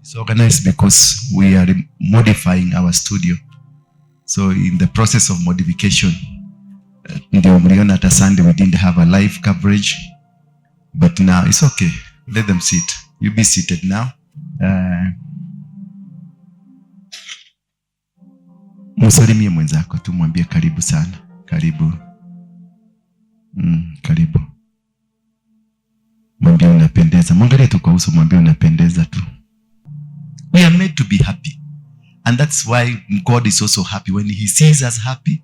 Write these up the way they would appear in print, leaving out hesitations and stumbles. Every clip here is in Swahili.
It's organized because we are modifying our studio. So in the process of modification, ndio mliona hata Sunday we didn't have a live coverage, but now it's okay. Let them sit. You be seated now. Msalimie mwenzako tu, mwambie karibu sana, karibu. Karibu. Mwambie unapendeza. Mwangalie tu kwa uso, mwambie unapendeza tu. We are made to be happy. And that's why God is also happy. When he sees us happy,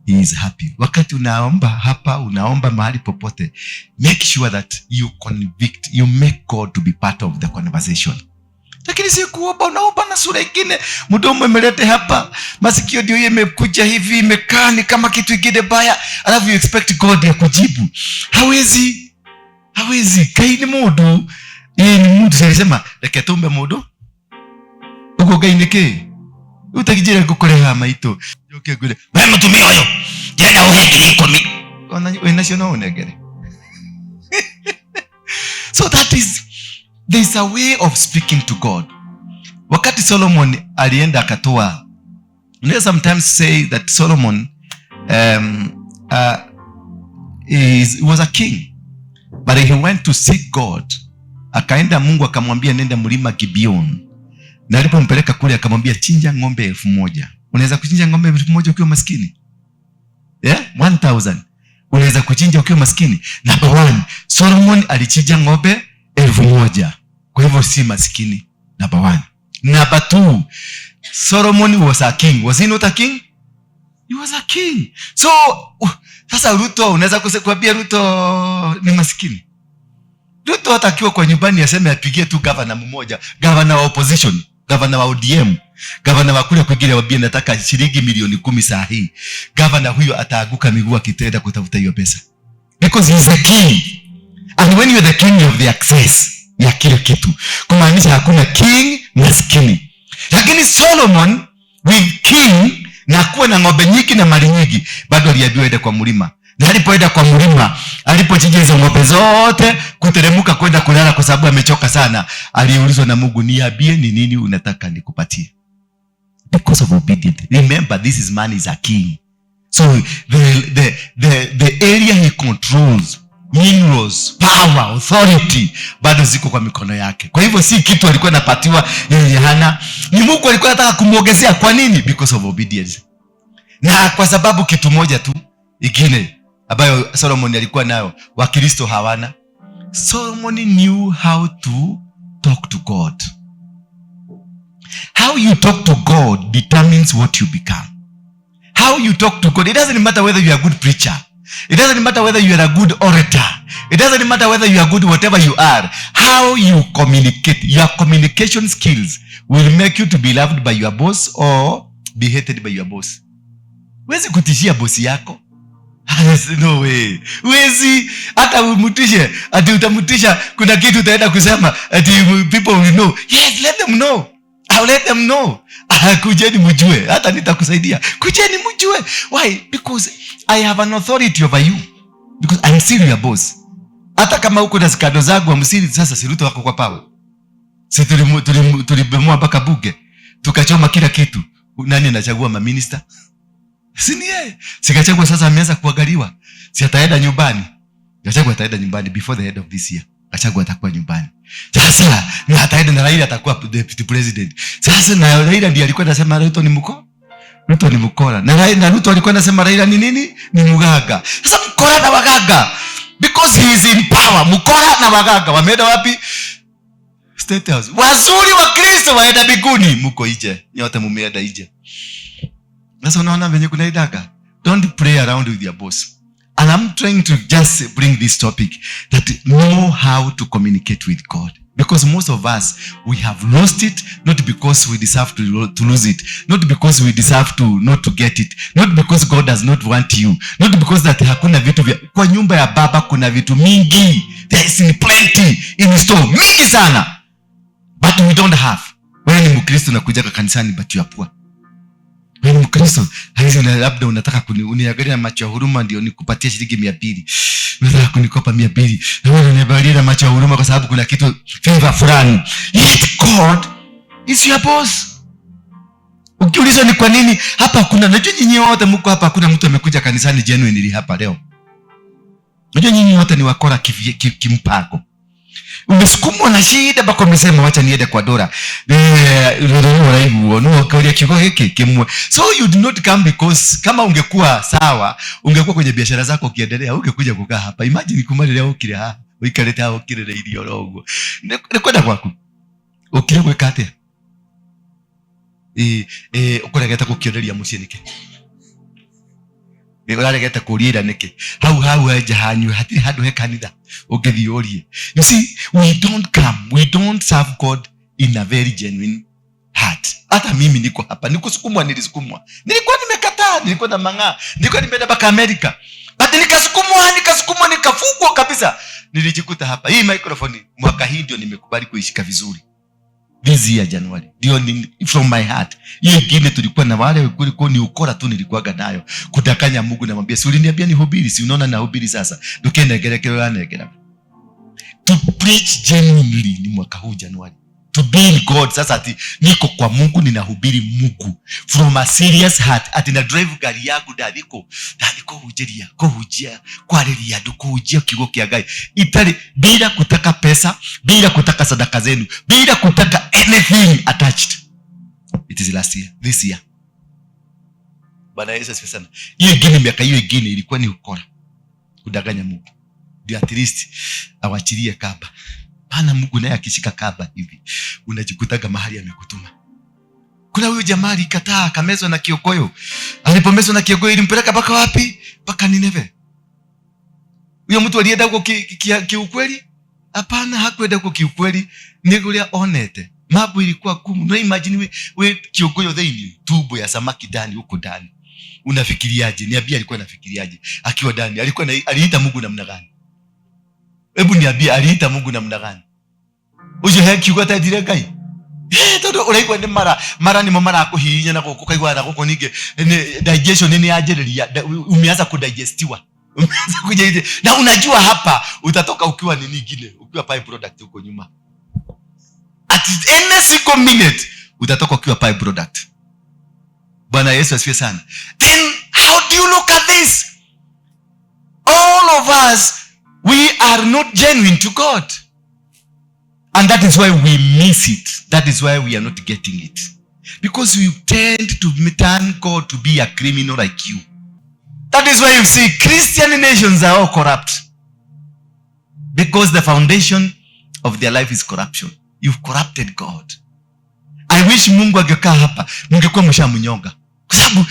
he is happy. Wakati unaomba hapa, unaomba mahali popote, make sure that you convict, you make God to be part of the conversation. Lakini si kuomba, unaomba na sura ingine, mdomo imelete hapa, masikio ndio imekuja hivi, imekaa ni kama kitu ingine baya, alafu you expect God ya kujibu. Hawezi, hawezi. Kai ni mundu, yeye ni mundu. Alisema reke tumbe mundu uguo Ngai nĩ kĩ utakijira ngũkũreha maitũ njoke ngwĩre we mũtumia ũyũ ndĩrenda ũhe 10,000, ona wĩnacio no ũnengere. So that is, there is a way of speaking to God. Wakati Solomon alienda akatoa, you sometimes say that Solomon was a king, but he went to seek God. Akaenda, Mungu akamwambia nenda mlima Gibeon, na alipompeleka kule akamwambia chinja ng'ombe 1,000. Unaweza kuchinja ng'ombe 1,000 ukiwa maskini? Yeah? 1000. Unaweza kuchinja ukiwa maskini? Number one, Solomon alichinja ng'ombe 1,000. Kwa hivyo si maskini. Number one. Number two, Solomon was a king. Was he not a king? He was a king. So sasa Ruto, unaweza kuambia Ruto ni maskini? Ruto hata akiwa kwa nyumbani aseme apigie tu gavana mmoja, gavana wa opposition, gavana wa ODM, gavana wa kule kwingine, wambie nataka shilingi milioni 10 saa hii, gavana huyo ataaguka miguu akitenda kutafuta hiyo pesa, because he is a king. And when you are the king, you have the access ya kile kitu, kumaanisha hakuna king maskini. Lakini Solomon with king na kuwa na ng'ombe nyingi na mali nyingi, bado aliambiwa ende kwa mlima. Na alipoenda kwa mlima, alipochinja hizo ng'ombe zote, kuteremka kwenda kulala kwa sababu amechoka sana, aliulizwa na Mungu, niambie ni nini unataka nikupatie? Because of obedience. Remember, this is man is a king. So the area he controls, minerals, power, authority, bado ziko kwa mikono yake. Kwa hivyo si kitu alikuwa anapatiwa yeye hana. Ni Mungu alikuwa anataka kumwongezea. Kwa nini? Because of obedience. Na kwa sababu kitu moja tu ingine ambayo Solomon alikuwa nayo, Wakristo hawana. Solomon knew how to talk to God. How you talk to God determines what you become. How you talk to God. It doesn't matter whether you are a good preacher. It doesn't matter whether you are a good orator. It doesn't matter whether you are good whatever you are. How you communicate, your communication skills will make you to be loved by your boss or be hated by your boss. Huwezi kutishia bosi yako. No way. Huwezi hata umtishe, ati utamtisha kuna kitu utaenda kusema ati people will know. Yes, let them know. I'll let them know. Kujeni mjue, hata nitakusaidia. Kujeni mjue. Why? Because I have an authority over you. Because I'm still your boss. Hata kama uko na scandal zangu 50, sasa si Ruto wako kwa power. Si tulibomoa mpaka bunge. Tukachoma kila kitu. Nani anachagua maminista? Si ni yeye. Si Gachagua sasa ameanza kuangaliwa. Si ataenda nyumbani. Gachagua ataenda nyumbani before the end of this year. Gachagua atakuwa nyumbani. Sasa na ataenda na Raila atakuwa deputy president. Sasa na Raila ndiye alikuwa anasema Ruto ni mko? Ruto ni mkora. Na Raila, na Ruto alikuwa anasema Raila ni nini? Ni mganga. Sasa mkora na waganga. Because he is in power. Mkora na waganga wameenda wapi? State House. Wazuri wa Kristo waenda mbinguni. Mko nje. Nyote mumeenda nje. Sasa unaona venye kunaendaga. Don't play around with your boss. And I'm trying to just bring this topic that know how to communicate with God. Because most of us, we have lost it, not because we deserve to lose it, not because we deserve to not to get it, not because God does not want you, not because that hakuna vitu vya, kwa nyumba ya baba kuna vitu mingi. There is in plenty in store, mingi sana. But we don't have. Wewe ni Mkristo na kuja kanisani but you are poor. Wewe ni Mkristo, hizi na labda unataka uniangalia na macho ya huruma ndio nikupatie shilingi 200. Unataka kunikopa 200. Na wewe unaniangalia na macho ya huruma kwa sababu kuna kitu favor fulani. Yet God Is your boss. Ukiulizwa ni kwa nini hapa hakuna, najua nyinyi wote mko hapa, hakuna mtu amekuja kanisani genuinely hapa leo. Najua nyinyi wote ni wakora kimpango. Umesukumwa na shida mpaka umesema wacha niende kwa Dora. Ũraiguo no ũkauria kiugo gĩkĩ kĩmwe. So you do not come because kama ungekuwa sawa, ungekuwa kwenye biashara zako ukiendelea, ungekuja kukaa hapa. Imagine kuma rĩrĩa ũkire haha, ũikarĩte haha ũkirĩrĩirie oro ũguo. Nĩ kwenda gwaku. Ũkire gwĩka atĩa? Ĩ ĩ ũkũregete gũkĩoneria mũciĩ nĩkĩ? Ĩ, ũraregete kũria ira nĩkĩ? Hau hau nja hanyu hatirĩ handũ he kanitha ũngĩthiĩ ũrie. You see, we don't come, we don't serve God in a very genuine heart. Hata mimi niko hapa, nikusukumwa, nilisukumwa. Nilikuwa nimekataa, nilikuwa na mang'aa, nilikuwa nimeenda mpaka Amerika. But nikasukumwa, nikasukumwa, nikafungwa kabisa. Nilijikuta hapa. Hii microphone mwaka hii ndio nimekubali kuishika vizuri. This year January. Ndio ni from my heart. Hiyo ingine tulikuwa na wale kulikuwa ni ukora tu nilikuwaga nayo. Kudanganya Mungu namwambia, si uliniambia nihubiri, si unaona nahubiri sasa. Ndukenengere uranengera. To preach genuinely ni mwaka huu January. To be in God sasa, ati niko kwa Mungu, ninahubiri Mungu from a serious heart, ati na drive gari yangu ndathiko ndathi kuhunjĩria, kũhunjia, kwarĩria andũ, kũhunjia kiugo kĩa Ngai itarĩ bila kutaka pesa, bila kutaka sadaka zenu, bila kutaka anything attached. It is last year, this year. Bwana Yesu asifiwe sana. Hiyo ingine, miaka hiyo ingine ilikuwa ni ukora, kudanganya Mungu ndio at least awachilie kamba. Pana Mungu naye akishika kamba hivi unajikutaga mahali amekutuma. Kuna huyu jamaa alikataa akamezwa na kiokoyo. Alipomezwa na kiokoyo ilimpeleka mpaka wapi? Mpaka Nineve. Huyo mtu alienda huko kiukweli? Hapana, hakwenda huko kiukweli. Ni kuria onete. Mambo ilikuwa gumu. Na imagine we kiokoyo thĩinĩ, tumbo ya samaki ndani huko ndani. Unafikiriaje? Niambie, alikuwa anafikiriaje akiwa ndani? Alikuwa na, aliita Mungu namna gani? Hebu niambie, aliita Mungu namna gani? Ucio he kiugo atendire Ngai. Tondu uraigua nĩ mara mara nĩmo marakũhihinya na gũkũ kaigua na gũkũ ningĩ nĩ digestion nĩ yanjĩrĩria, umeanza kudigestiwa, umeanza kuja, na unajua hapa utatoka ukiwa nini ingine, ukiwa by product huko nyuma. At any single minute utatoka ukiwa by product. Bwana Yesu asifiwe sana. Then how do you look at this? All of us, we are not genuine to God, and that is why we miss it. That is why we are not getting it, because we tend to turn God to be a criminal like you. That is why you see Christian nations are all corrupt, because the foundation of their life is corruption. You've corrupted God. I wish Mungu angekaa hapa, mungekuwa mshamnyonga, kwa sababu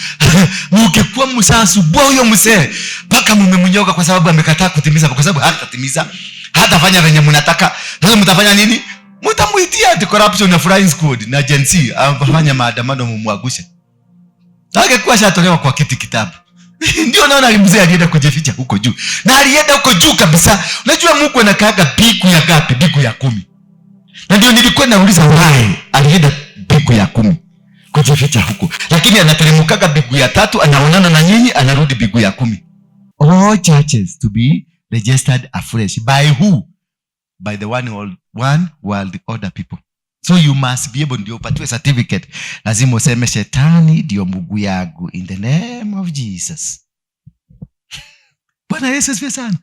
mungekuwa mshasumbua huyo mzee mpaka mumemnyonga, kwa sababu amekataa kutimiza, kwa sababu hatatimiza, hatafanya venye mnataka. Sasa mtafanya nini? Mtamuitia anti corruption na flying squad na Gen Z afanya maandamano, mumwagushe. Angekuwa shatolewa kwa kiti kitabu. Ndio naona mzee alienda kujificha huko juu, na alienda huko juu kabisa. Unajua Mungu anakaaga mbingu ya ngapi? Mbingu ya 10. Na ndio nilikuwa nauliza why alienda mbingu ya 10 kujificha huko, lakini anateremkaga mbingu ya 3, anaonana na nyinyi, anarudi mbingu ya 10. All churches to be registered afresh by who? By the one world order people. So you must be able, ndio upatiwe certificate, lazima useme shetani ndio Mungu yangu in the name of Jesus. Bwana Yesu asifiwe sana.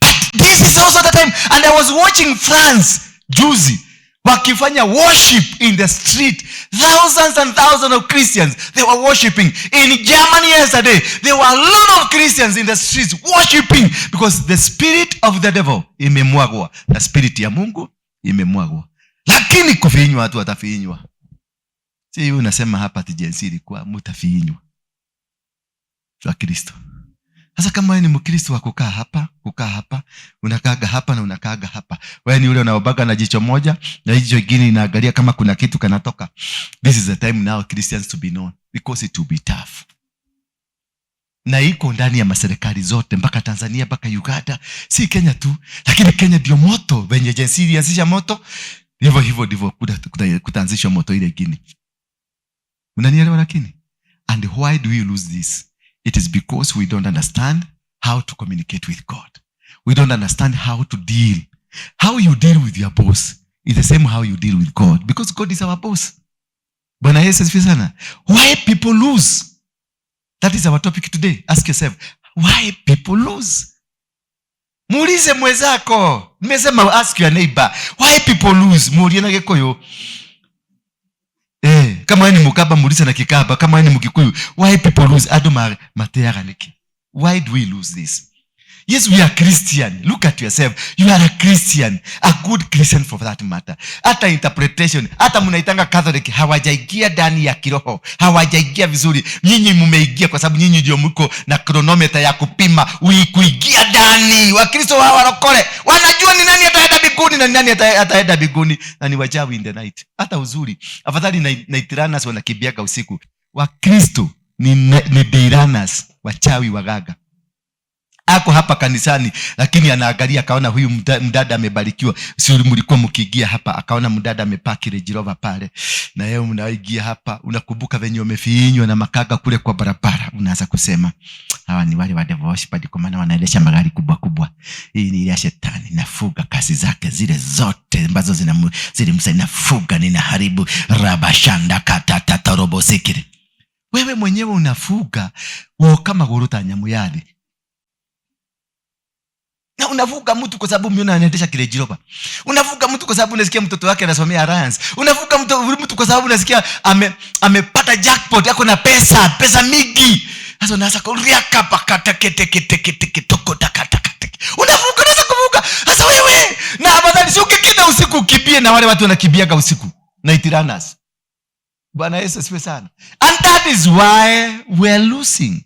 But this is also the time, and I was watching France juzi wakifanya worship in the street, thousands and thousands of Christians, they were worshiping. In Germany yesterday, there were a lot of Christians in the streets worshiping, because the spirit of the devil imemwagwa na spirit ya Mungu imemwagwa. Lakini kufinywa, watu watafinywa. Si hivi unasema hapa ati Gen Z ilikuwa mtafinywa wa Kristo. Sasa kama wewe ni Mkristo wa kukaa hapa, kukaa hapa, unakaaga hapa na unakaaga hapa, wewe ni ule unaobaga na jicho moja na jicho lingine inaangalia kama kuna kitu kanatoka. This is the time now Christians to be known, because it will be tough. Na iko ndani ya maserikali zote mpaka Tanzania mpaka Uganda, si Kenya tu, lakini Kenya ndio moto. Venye Gen Z ilianzisha moto, hivyo hivyo ndivyo kutaanzishwa moto ile ingine. Unanielewa? Lakini and why do we lose this? It is because we don't understand how to communicate with God. We don't understand how to deal. How you deal with your boss is the same how you deal with God, because God is our boss. Bwana Yesu asifiwe sana. Why people lose? That is our topic today. Ask yourself, why people lose? Muulize mwenzako. Nimesema ask your neighbor, why people lose? Muulie na Gikuyu. Kama wewe ni Mukamba muulize na Kikamba, kama wewe ni Mkikuyu, why people lose? Andu mateaga niki? Why do we lose this? Yes, we are Christian. Look at yourself. You are a Christian. A good Christian for that matter. Hata interpretation, hata mnaitanga Catholic, hawajaingia ndani ya kiroho. Hawajaingia vizuri. Nyinyi mmeingia kwa sababu nyinyi ndio mko na chronometer ya kupima kuingia ndani. Wakristo hawa warokole wanajua ni nani ataenda mbinguni na ni nani ataenda mbinguni, na ni wachawi in the night. Hata uzuri. Afadhali night runners wanakimbiaga usiku. Wakristo ni day runners, wachawi wagaga. Ako hapa kanisani lakini anaangalia akaona huyu mdada amebarikiwa. Si mlikuwa mkiingia hapa, akaona mdada amepaki Range Rover pale, na yeye mnaingia hapa, unakumbuka venye umefinywa na makaga kule kwa barabara, unaanza kusema hawa ni wale wa devil worship, kwa maana wanaendesha magari kubwa kubwa. Hii ni ile ya shetani, nafuga kazi zake zile zote ambazo zilimsaidia, nafuga, ninaharibu rabashanda katatata robo sikiri. Wewe mwenyewe unafuga woka maguru ta nyamu yathi. Na unavuka mtu kwa sababu umeona anaendesha kile jiroba. Unavuka mtu kwa sababu unasikia mtoto wake anasomea Alliance. Unavuka mtu kwa sababu unasikia amepata jackpot, yako na pesa, pesa mingi. Sasa unaanza kulia kapa kata kete kete kete kitoko taka taka teke. Unavuka, unaanza kuvuka. Sasa wewe na afadhali si ukikinda usiku ukimbie na wale watu wanakimbiaga usiku. Night runners. Bwana Yesu asifiwe sana. And that is why we are losing.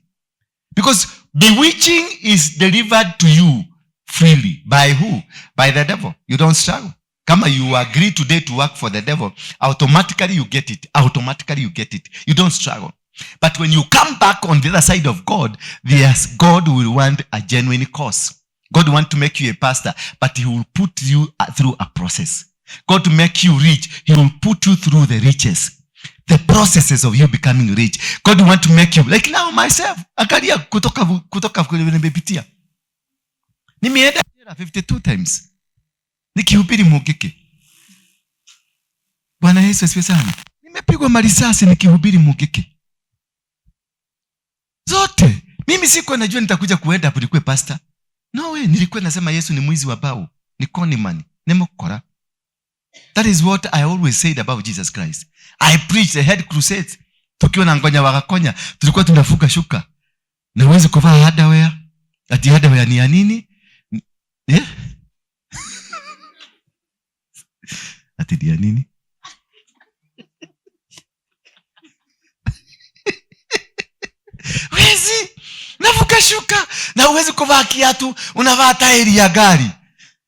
Because bewitching is delivered to you freely. By who? By the devil. You don't struggle. Kama you agree today to work for the devil, automatically you get it. Automatically you get it. You don't struggle. But when you come back on the other side of God, yes, God will want a genuine cause. God want to make you a pastor, but he will put you through a process. God to make you rich, he will put you through the riches. The processes of you becoming rich. God want to make you, like now myself, angalia kutoka kule nimepitia. Nimeenda jela 52 times. Nikihubiri Mungiki. Bwana Yesu asifiwe sana. Nimepigwa marisasi nikihubiri Mungiki. Zote. Mimi sikuwa najua nitakuja kuenda hapo nikuwe pastor. No way, nilikuwa nasema Yesu ni mwizi wa bao, ni conman, ni mokora. That is what I always said about Jesus Christ. I preached the head crusades. Tukiwa na ngonya wakakonya, tulikuwa tunafuka shuka. Na huwezi kuvaa underwear. Ati underwear ni ya nini? Ati ni ya nini? Wezi, nafuka shuka. Na huwezi kuvaa kiatu, unavaa tairi ya gari.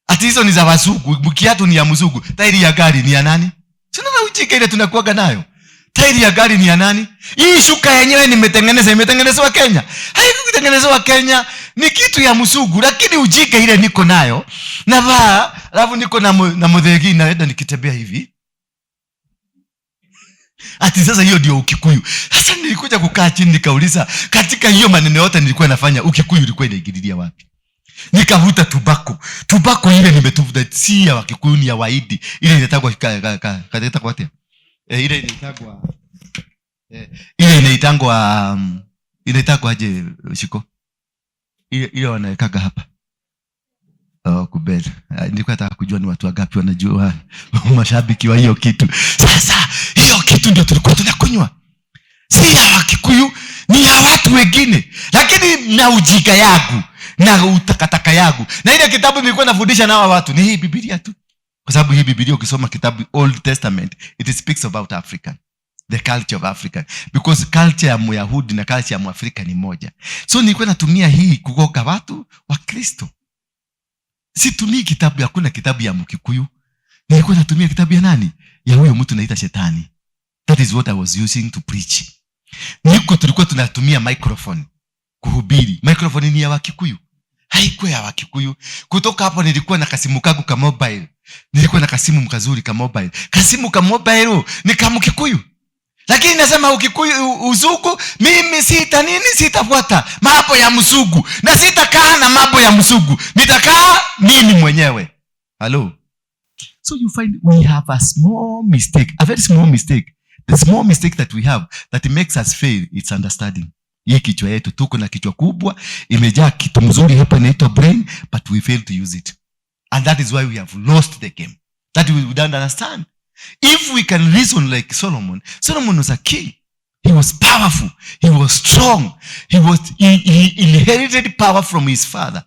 Ati hizo ni za wazungu, kiatu ni ya mzungu. Tairi ya gari ni ya nani? Si unaona ujinga ile tunakuaga nayo? Tairi ya gari ni ya nani? Hii shuka yenyewe nimetengeneza, imetengenezwa Kenya. Haikutengenezwa Kenya, ni kitu ya mzungu, lakini ujinga ile niko nayo. Navaa, alafu niko na muthegi naenda nikitembea hivi. Ati sasa hiyo ndio Ukikuyu. Sasa nilikuja kukaa chini nikauliza, katika hiyo maneno yote nilikuwa nafanya, Ukikuyu ilikuwa inaingililia wapi? Nikavuta tobacco. Tobacco ile nimetuvuta si ya Wakikuyu, ni ya Wahindi. Ile inaitagwa ka, atia? Ile inaitagwa, ile inaitangwa, inaitagwa aje shiko? Ile wanawekaga hapa. Oh, kubel. Nilikuwa nataka kujua ni watu wangapi wanajua mashabiki wa hiyo kitu. Sasa hiyo kitu ndio tulikuwa tunakunywa. Si ya Wakikuyu, ni ya watu wengine. Lakini na ujinga yangu, na utakataka yangu. Na ile kitabu nilikuwa nafundisha nao watu ni hii Biblia tu. Kwa sababu hii Biblia ukisoma kitabu Old Testament, it speaks about Africa. The culture of Africa. Because culture ya Myahudi na culture ya Mwafrika ni moja. So nilikuwa natumia hii kugoga watu wa Kristo. Situmii kitabu, hakuna kitabu ya Mkikuyu. Nilikuwa natumia kitabu ya nani? Ya huyo mtu naita shetani. That is what I was using to preach. Niko tulikuwa tunatumia microphone kuhubiri. Microphone ni ya Wakikuyu. Haikuwa ya Wakikuyu. Kutoka hapo nilikuwa na kasimu kangu ka mobile. Nilikuwa na kasimu kazuri ka mobile. Kasimu ka mobile ni ka Mkikuyu. Lakini nasema Ukikuyu uzugu, mimi sita nini, sitafuata mambo ya mzugu. Na sitakaa na mambo ya mzugu. Nitakaa mimi mwenyewe. Hello. So you find we have a small mistake, a very small mistake The small mistake that we have that makes us fail, it's understanding. Hii kichwa yetu, tuko na kichwa kubwa, imejaa kitu mzuri hapa inaitwa brain, but we fail to use it. And that is why we have lost the game. That we don't understand. If we can reason like Solomon, Solomon was a king. He was powerful. He was strong. He inherited power from his father.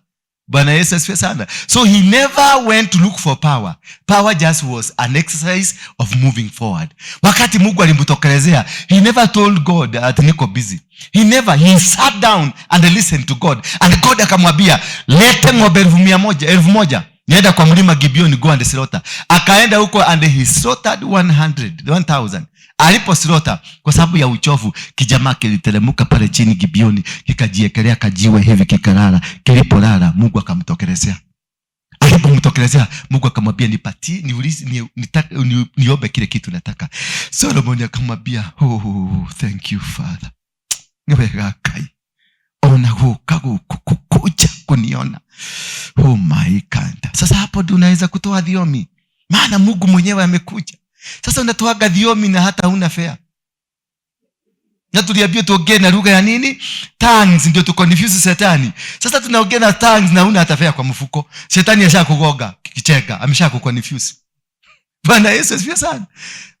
Bwana Yesu asifiwe sana. So he never went to look for power. Power just was an exercise of moving forward. Wakati Mungu alimtokelezea, he never told God ati niko busy. He never, he sat down and listened to God. And God akamwambia, lete ng'ombe 1,000, 1,000. Nienda kwa mlima Gibeon, go and slaughter. Akaenda huko and he slaughtered 100, 1000. Alipo slaughter, kwa sababu ya uchovu, kijamaa kiliteremka pale chini Gibeoni, kikajiekelea kajiwe hivi kikalala. Kilipolala, Mungu akamtokelezea. Alipomtokelezea, Mungu akamwambia, nipatie, niulize, niombe kile kitu nataka. Solomon akamwambia, oh, thank you Father. Nĩ wega Ngai. Ona gũka gũkũ kukuja kuniona. Oh my God. Sasa hapo ndio unaweza kutoa thiomi, maana Mungu mwenyewe amekuja. Sasa unatoaga thiomi na hata huna fare. Na tuliambia tuongee na lugha ya nini? Tongues, ndio tu confuse shetani. Sasa tunaongea na tongues na huna hata fare kwa mfuko. Shetani ashakugonga kicheka, ameshakuconfuse. Bwana Yesu asifiwe sana.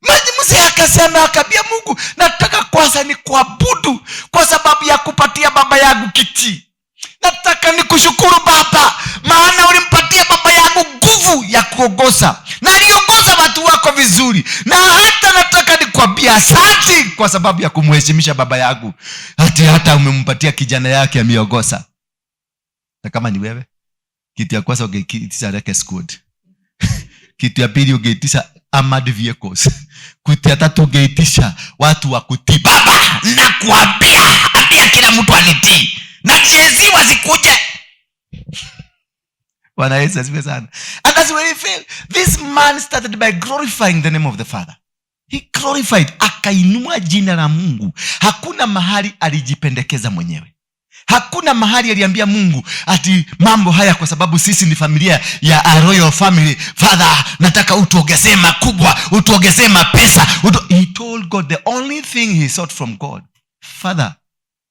Maji mzee akasema, akambia Mungu, nataka kwanza ni kuabudu kwa sababu ya kupatia baba yangu kiti. Nataka nikushukuru Baba, maana ulimpatia baba yangu nguvu ya kuongoza na aliongoza watu wako vizuri, na hata nataka nikwambia asante kwa sababu ya kumheshimisha baba yangu, hati hata umempatia kijana yake ameongoza. Na kama ni wewe, kitu ya kwanza ungeitisha Reke Squad, kitu ya pili ungeitisha armored vehicles, kitu ya tatu ungeitisha watu wa kutii. Baba, nakuambia, ambia kila mtu anitii na Gen Z wasikuje. Bwana Yesu asifiwe sana. And that's where he failed. This man started by glorifying the name of the Father. He glorified, akainua jina la Mungu. Hakuna mahali alijipendekeza mwenyewe. Hakuna mahali aliambia Mungu ati mambo haya kwa sababu sisi ni familia ya a royal family. Father, nataka utuongezee makubwa, utuongezee mapesa. He told God the only thing he sought from God. Father,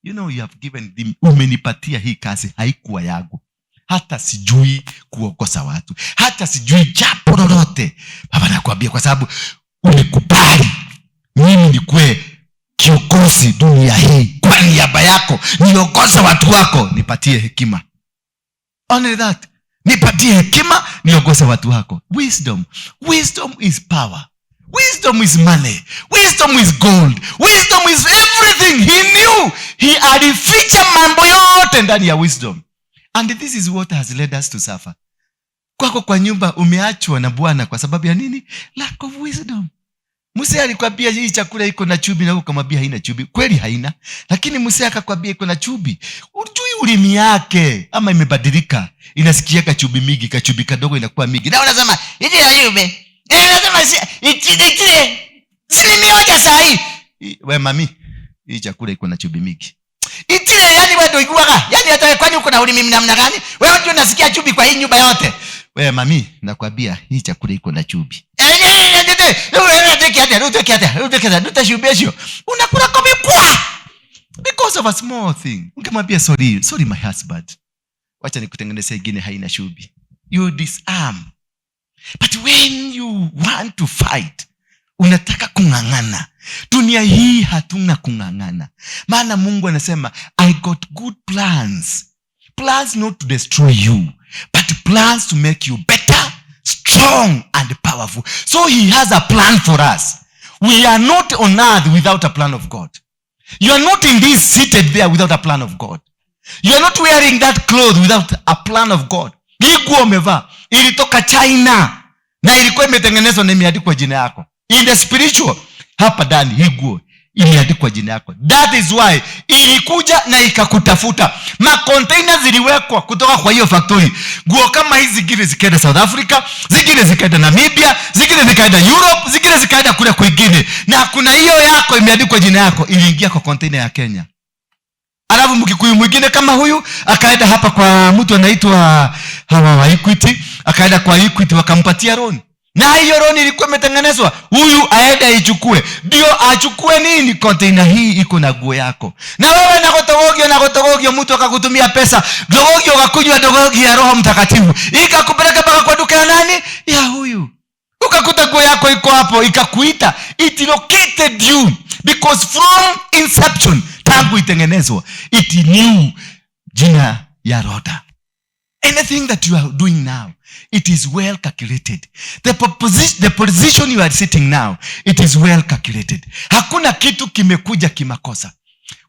you know you have given them, umenipatia hii kazi, haikuwa yangu. Hata sijui kuongoza watu, hata sijui jambo lolote. Baba, nakwambia kwa sababu ulikubali mimi nikuwe kiongozi dunia hii kwa niaba yako, niongoze watu wako, nipatie hekima. Only that, nipatie hekima, niongoze watu wako. Wisdom, wisdom is power. Wisdom is money. Wisdom is gold. Wisdom is everything. He knew. He alificha mambo yote ndani ya wisdom. And this is what has led us to suffer. Kwako kwa nyumba umeachwa na Bwana kwa sababu ya nini? Lack of wisdom. Musa alikwambia hii chakula iko na chumvi na ukamwambia haina chumvi. Kweli haina. Lakini Musa akakwambia iko na chumvi. Ujui ulimi yake ama imebadilika. Inasikia kachumvi mingi, kachumvi kadogo inakuwa mingi. Na unasema hivi na chumvi. Unasema si ichi ichi. Si nimeonja saa hii. We mami, hii chakula iko na chumvi mingi. Itile, yani wewe ndio iguaga. Yani hata kwani uko na ulimi namna gani? Wewe ndio unasikia chumvi kwa hii nyumba yote. We mami, nakwambia hii chakula iko na chumvi. Unakula kwa because of a small thing. Ungemwambia sorry, sorry my husband. Wacha nikutengenezee ingine haina chumvi. You disarm. But when you want to fight, unataka kung'ang'ana. Dunia hii hatuna kung'ang'ana. Maana Mungu anasema, I got good plans. Plans not to destroy you, but plans to make you better, strong and powerful. So he has a plan for us. We are not on earth without a plan of God. You are not in this seated there without a plan of God. You are not wearing that cloth without a plan of God. Hii nguo umevaa ilitoka China na ilikuwa imetengenezwa na imeandikwa jina yako. In the spiritual, hapa ndani hii nguo imeandikwa jina yako. That is why ilikuja na ikakutafuta. Makonteina ziliwekwa kutoka kwa hiyo factory. Nguo kama hizi zingine zikaenda South Africa, zingine zikaenda Namibia, zingine zikaenda Europe, zingine zikaenda kule kwingine. Na kuna hiyo yako imeandikwa jina yako iliingia kwa container ya Kenya. Alafu Mkikuyu mwingine kama huyu akaenda hapa kwa mtu anaitwa hawa wa Equity, akaenda kwa Equity wakampatia loan. Na hiyo loni ilikuwa imetengenezwa, huyu aende aichukue. Ndio achukue nini? Container hii iko na nguo yako. Na wewe na gotogogio na gotogogio, mtu akakutumia pesa, dogogio ukakunywa dogogio ya Roho Mtakatifu, ikakupeleka mpaka kwa duka ya nani? Ya huyu. Ukakuta nguo yako iko hapo, ikakuita. It located you because from inception, tangu itengenezwa, it knew jina ya Rhoda. Anything that you are doing now, it is well calculated. The position you are sitting now, it is well calculated. Hakuna kitu kimekuja kimakosa.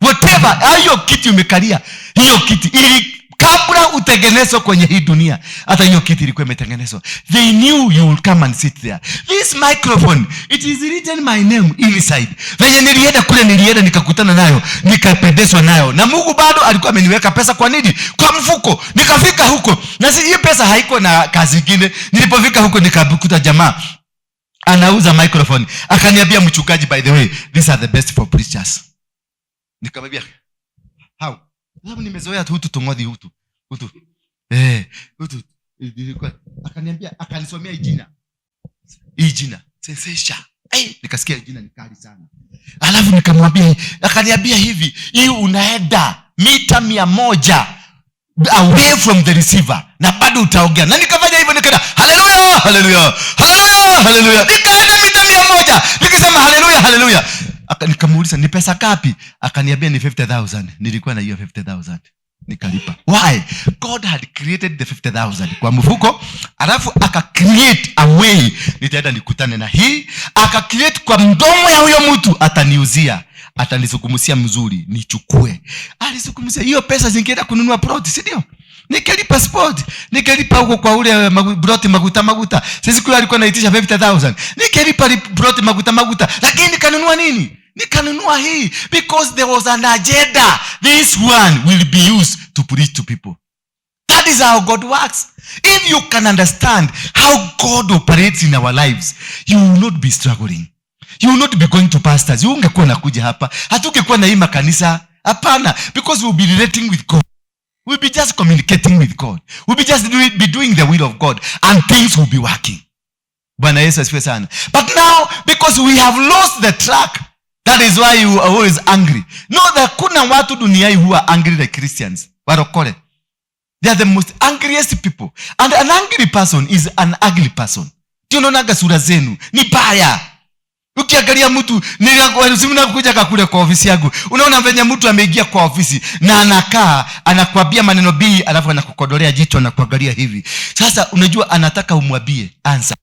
Whatever, hiyo kiti umekalia, hiyo kiti ili kabla utengenezwe kwenye hii dunia, hata hiyo kiti ilikuwa imetengenezwa. They knew you will come and sit there. This microphone, it is written my name inside. Venye nilienda kule, nilienda nikakutana nayo, nikapendezwa nayo, na Mungu bado alikuwa ameniweka pesa. Kwa nini? Kwa mfuko. Nikafika huko na si, hii pesa haiko na kazi ingine. Nilipofika huko nikakuta jamaa anauza microphone, akaniambia, "Mchungaji, by the way, these are the best for preachers." Nikamwambia, "How?" Sababu nimezoea tu hutu tungothi hutu hutu hutu. Akaniambia, akanisomea hii jina, hii jina Sensesha. Nikasikia jina ni kali sana. Alafu nikamwambia, akaniambia hivi, hii unaenda mita 100 away from the receiver na bado utaongea. Na nikafanya hivyo, nikaenda haleluya, haleluya, haleluya, haleluya. Nikaenda mita 100 nikisema haleluya, haleluya. Nikamuuliza ni pesa ngapi, akaniambia ni 50,000. Nilikuwa na hiyo 50,000, nikalipa. Why? God had created the 50,000 kwa mfuko, alafu aka create a way nitaenda nikutane na hii, aka create kwa mdomo ya huyo mtu ataniuzia, atanizungumzia mzuri, nichukue. Alizungumzia hiyo pesa zingeenda kununua plot, si ndio? Nikalipa spot, nikalipa huko kwa ule plot maguta maguta. Sisi kule alikuwa anaitisha 50,000, nikalipa plot maguta maguta, lakini nikanunua nini? Nikanunua hii because there was an agenda. This one will be used to preach to people. That is how God works. If you can understand how God operates in our lives, you will not be struggling. You will not be going to pastors. You ungekuwa nakuja hapa, hatungekuwa na hii makanisa. Hapana, because we'll be relating with God. We'll be just communicating with God. We'll be doing the will of God and things will be working. Bwana Yesu asifiwe sana. But now, because we have lost the track, that is why you are always angry. No, there kuna watu duniani who are angry like Christians. Warokore. They are the most angriest people. And an angry person is an ugly person. Ndio unaonaga sura zenu ni baya. Ukiangalia mtu, kuja kakule kwa ofisi yangu, unaona venye mtu ameingia kwa ofisi na anakaa, anakwambia maneno bii, alafu anakukodolea jicho, anakuangalia hivi. Sasa unajua anataka umwambie answer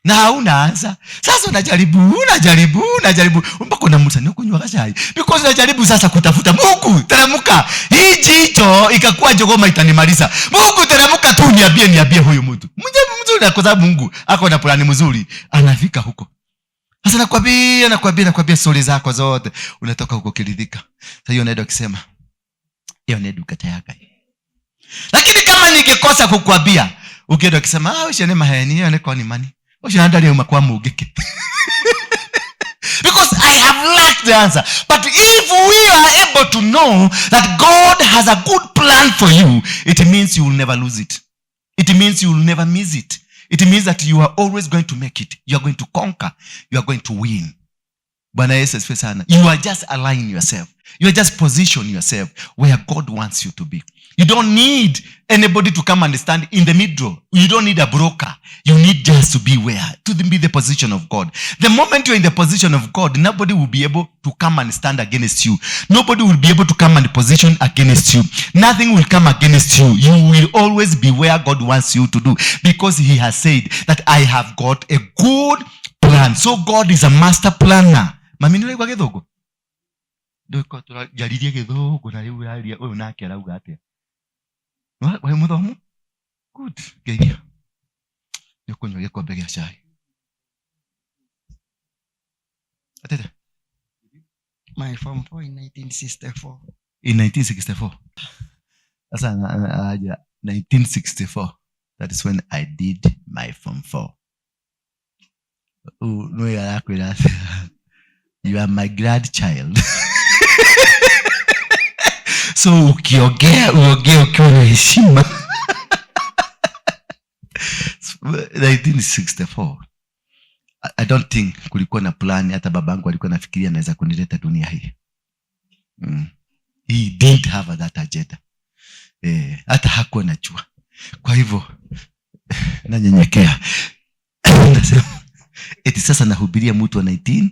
na hauna answer. Sasa unajaribu, unajaribu, unajaribu mpaka unamusa ni kunywa kachai, because unajaribu sasa kutafuta Mungu, teremka. Hii jicho ikakuwa jogoma itanimaliza. Mungu teremka tu, niambie, niambie huyu mtu mje mzuri, kwa sababu Mungu ako na plani mzuri, anafika huko. Sasa nakwambia, nakwambia, nakwambia stori zako zote, unatoka huko kiridhika. Sasa hiyo naenda ukisema hiyo ni duka yake. Lakini kama ningekosa kukwambia, ukienda ukisema, "Ah, ucio ni maheni, hiyo ni koni mani, ucio ndari uma kwa mungiki," because I have lacked the answer. But if we are able to know that God has a good plan for you, it means you will never lose it. It means you will never miss it. It means that you are always going to make it. You are going to conquer. You are going to win. Bwana Yesu asifiwe sana. You are just align yourself. You are just position yourself where God wants you to be. You don't need anybody to come and stand in the middle. You don't need a broker. You need just to be where, to be the position of God. The moment you're in the position of God, nobody will be able to come and stand against you. Nobody will be able to come and position against you. Nothing will come against you. You will always be where God wants you to do, because he has said that I have got a good plan. So God is a master planner. Mami, nĩ ũraigua gĩthũngũ? Ndũko tũrajaririe gĩthũngũ na rĩu ũraria ũyũ nake arauga atĩa? Wĩ mũthomu? Good. Geithia. Nĩ ũkũnyua gĩkombe gĩa cai. Atete? My form 4 in 1964. In 1964. Sasa aja 1964. That is when I did my form 4. Nĩ arakwĩra atĩa? You are my grandchild. So ukiongea, uongee ukiwa na heshima. 1964. I don't think kulikuwa na plan. Hata babangu alikuwa anafikiria anaweza kunileta dunia hii. He didn't have that agenda. Hata hakuwa najua. Kwa hivyo nanyenyekea, nasema eti sasa nahubiria mtu wa 19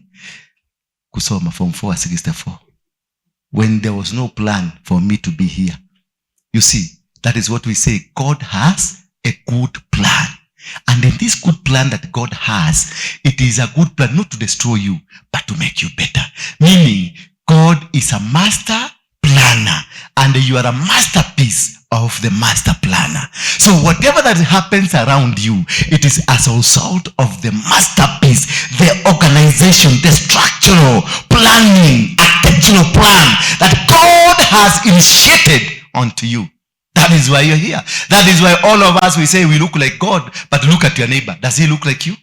kusoma form 4 64 when there was no plan for me to be here. You see, that is what we say: God has a good plan. And in this good plan that God has, it is a good plan not to destroy you, but to make you better. Meaning, God is a master planner and you are a masterpiece of the master planner. So whatever that happens around you, it is as a result of the masterpiece, the organization, the structural planning, architectural plan that God has initiated onto you. That is why you're here. That is why all of us, we say we look like God, but look at your neighbor. Does he look like you?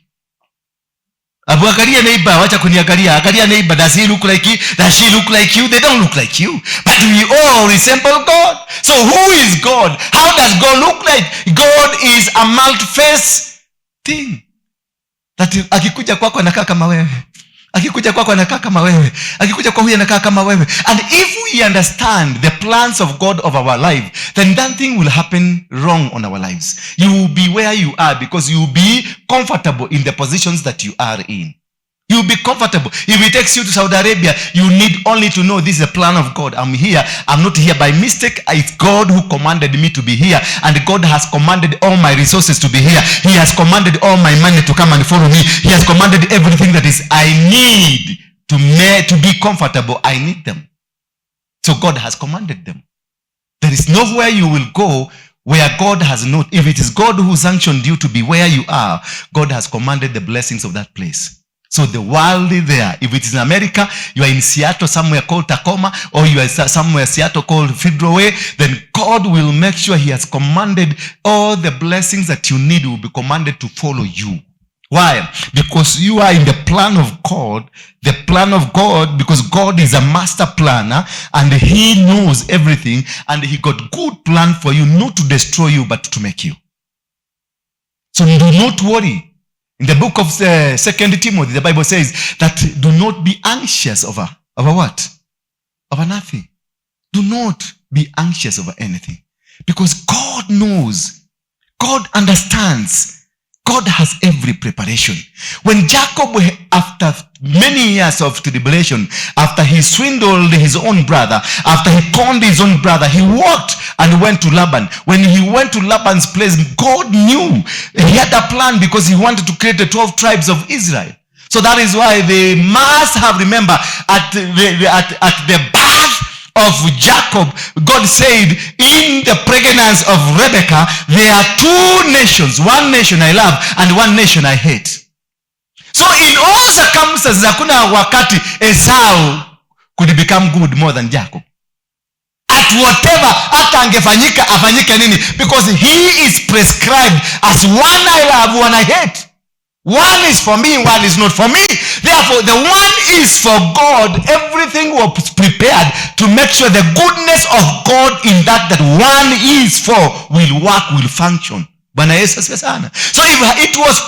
Abu, angalia neighbor, wacha kuniangalia. Angalia neighbor, does he look like you? Does she look like you? They don't look like you. But we all resemble God. So who is God? How does God look like? God is a multi-face thing. That akikuja kwako anakaa kama wewe. Akikuja kwako anakaa kama wewe. Akikuja kwa huyu anakaa kama wewe. And if we understand the plans of God of our life, then that thing will happen wrong on our lives. You will be where you are because you will be comfortable in the positions that you are in. You'll be comfortable. If he takes you to Saudi Arabia, you need only to know this is a plan of God. I'm here. I'm not here by mistake. It's God who commanded me to be here. And God has commanded all my resources to be here. He has commanded all my money to come and follow me. He has commanded everything that is I need to be comfortable. I need them. So God has commanded them. There is nowhere you will go where God has not. If it is God who sanctioned you to be where you are, God has commanded the blessings of that place. So the world is there. If it is in America, you are in Seattle, somewhere called Tacoma, or you are somewhere Seattle called Federal Way, then God will make sure he has commanded all the blessings that you need will be commanded to follow you. Why? Because you are in the plan of God, the plan of God, because God is a master planner and he knows everything and he got good plan for you, not to destroy you, but to make you. So do not worry. In the book of Second Timothy, the Bible says that do not be anxious over what? Over nothing. Do not be anxious over anything. Because God knows. God understands. God has every preparation. When Jacob, after many years of tribulation, after he swindled his own brother, after he conned his own brother, he walked and went to Laban. When he went to Laban's place, God knew he had a plan because he wanted to create the 12 tribes of Israel. So that is why they must have remembered at the birth of Jacob, God said, in the pregnancy of Rebekah, there are two nations. One nation I love and one nation I hate. So in all circumstances, hakuna wakati Esau could become good more than Jacob. At whatever, hata angefanyika, afanyike nini? Because he is prescribed as one I love, one I hate. One is for me, one is not for me. Therefore, the one is for God. Everything was prepared to make sure the goodness of God in that that one is for will work, will function. Bwana Yesu asifiwe sana. So if it was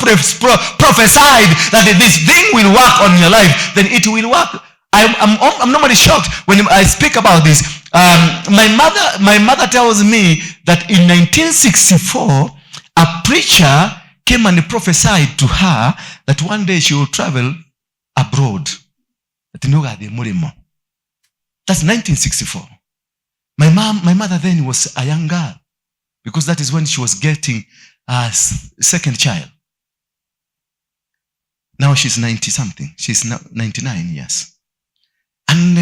prophesied that this thing will work on your life, then it will work. I'm normally shocked when I speak about this. My mother tells me that in 1964, a preacher came and prophesied to her that one day she will travel abroad. Ati nĩũgathiĩ mũrĩmo. That's 1964. My mother then was a young girl because that is when she was getting a second child. Now she's 90 something. She's now 99 years. And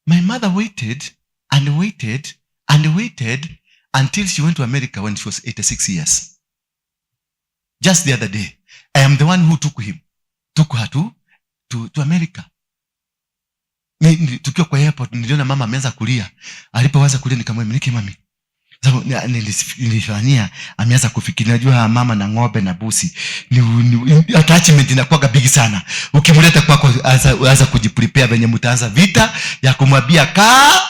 my mother waited and waited and waited until she went to America when she was 86 years. Just the other day, I am the one who took her to America. Tukiwa kwa airport niliona mama ameanza kulia. Alipoanza kulia nikamwambia, "Niki mami." Sababu nilifanyia ameanza kufikiria, najua mama na ng'ombe na busi ni attachment inakuwaga big sana. Ukimleta kwako anza kujiprepare venye mtaanza vita ya kumwambia kaa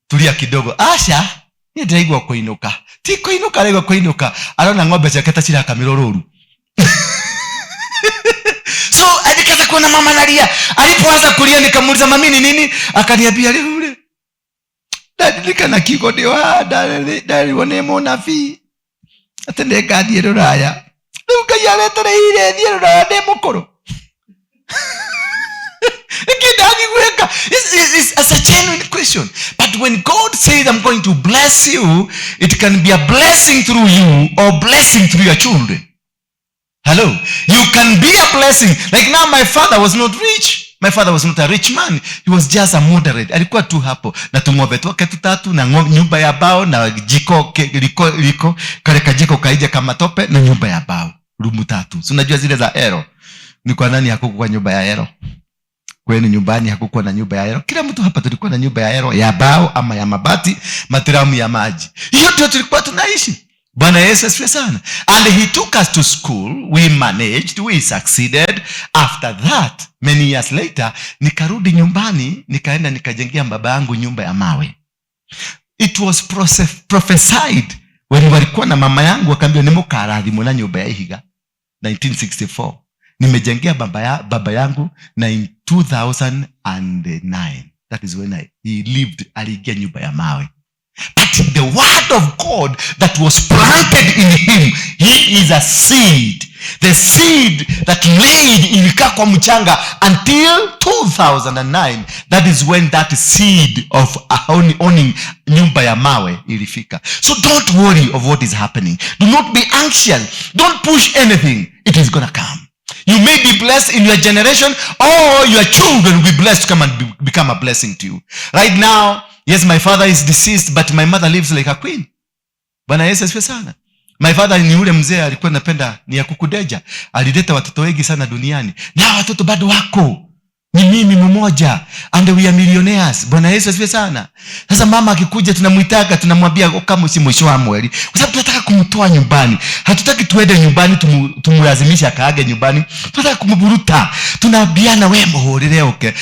tulia kidogo. Asha, niĩ ndĩraigua kũinũka. Ti kũinũka araigua kũinũka. Arona ng'ombe ciake ta cirakamirwo rũru. So nikaanza kuona mama analia. Alipoanza kulia nikamuuliza, "Mami, ni nini?" Akaniambia, "Rĩu rĩ, ndaririkana kiugo ndĩ wa ndarirwo nĩ mũnabii atĩ nĩngathiĩ rũraya. Rĩu Ngai aretereire thiĩ rũraya ndĩ mũkũrũ. Nĩkĩ ndathiĩ gwĩka?" It's a genuine question. But when God says, "I'm going to bless you," it can be a blessing through you or blessing through your children. Hello? You can be a blessing. Like now, my father was not rich. My father was not a rich man. He was just a moderate. Alikuwa tu hapo na tung'ombe twake tutatu na nyumba ya bao na jiko liko kale kajiko kaija kama tope na nyumba ya bao rumu tatu. Si unajua zile za ero? Ni kwa nani hakukuwa nyumba ya ero? Kwenu nyumbani hakukuwa na nyumba ya ero? Kila mtu hapa tulikuwa na nyumba ya ero, ya bao ama ya mabati, matiramu ya maji. Hiyo ndio tulikuwa tunaishi. Bwana Yesu asifiwe sana. And he took us to school. We managed, we succeeded. After that, many years later, nikarudi nyumbani, nikaenda nikajengea baba yangu nyumba ya mawe. It was prophesied when walikuwa na mama yangu, wakaambiwa nĩmũkarathimwo na nyumba ya ihiga. 1964 nimejengea baba yangu, na in 2009, that is when he lived, aliingia nyumba ya mawe. But the word of God that was planted in him, he is a seed. The seed that laid, ilikaa kwa mchanga until 2009. That is when that seed of owning nyumba ya mawe ilifika. So don't worry of what is happening. Do not be anxious. Don't push anything. It is gonna come. You may be blessed in your generation, or your children will be blessed to come and become a blessing to you. Right now, yes, my father is deceased, but my mother lives like a queen. Bwana Yesu asifiwe sana. My father ni yule mzee alikuwa anapenda ni ya kukudeja. Alileta watoto wengi sana duniani. Na watoto bado wako. Ni mimi mmoja, and we are millionaires. Bwana Yesu asifiwe sana. Sasa mama akikuja tunamuitaga, tunamwambia kama si mwisho wa mwezi, kwa sababu tunataka kumtoa nyumbani. Hatutaki tuende nyumbani tumulazimishe akaage nyumbani. Tunataka kumburuta. Tunaambiana, "We muhurire oke."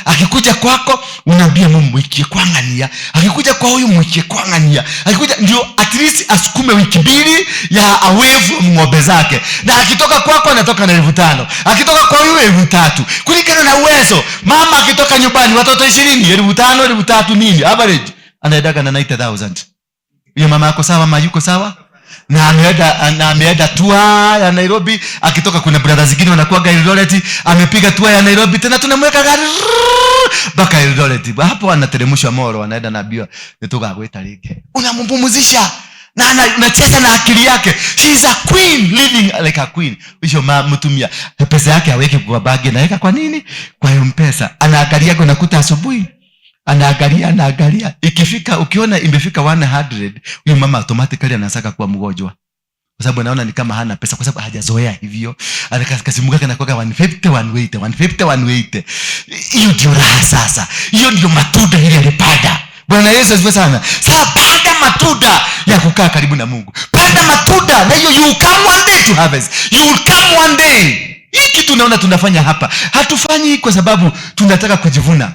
Akikuja kwako unaambia mumwikie kwang'ania. Akikuja kwa huyu, mwikie kwang'ania. Akikuja ndio at least asukume wiki 2 ya away from ng'ombe zake. Na akitoka kwako anatoka na 5,000. Akitoka kwa huyu 3,000. Kulingana na uwezo. Mama akitoka nyumbani watoto 20, 5,000, 3,000 nini? Average anaendaga na 90,000. Hiyo mama yako sawa, mama yuko sawa? Na ameenda tour ya Nairobi. Akitoka kuna brother zingine wanakuwa Eldoret, amepiga tour ya Nairobi tena tunamweka gari mpaka Eldoret. Hapo anateremshwa Molo, anaenda naambiwa nitugagwita rĩngĩ. Unampumzisha na unacheza na akili yake. She is a queen, living like a queen. Ucio mtumia pesa yake aweke kwa bagi, anaweka kwa nini? Kwa M-Pesa. Anaangalia unakuta asubuhi anaangalia, anaangalia, ikifika, ukiona imefika 100, huyu mama automatically anasaka kuwa mgonjwa, kwa sababu anaona ni kama hana pesa, kwa sababu hajazoea hivyo. Kasimu kake anakuwa 150, 180, 150, 180. Hiyo ndio raha sasa, hiyo ndio matunda ile alipanda. Bwana Yesu asifiwe sana. Sasa panda matunda ya kukaa karibu na Mungu, panda matunda na hiyo, you will come one day to harvest. You will come one day. Hii kitu unaona tunafanya hapa, hatufanyi kwa sababu tunataka kujivuna.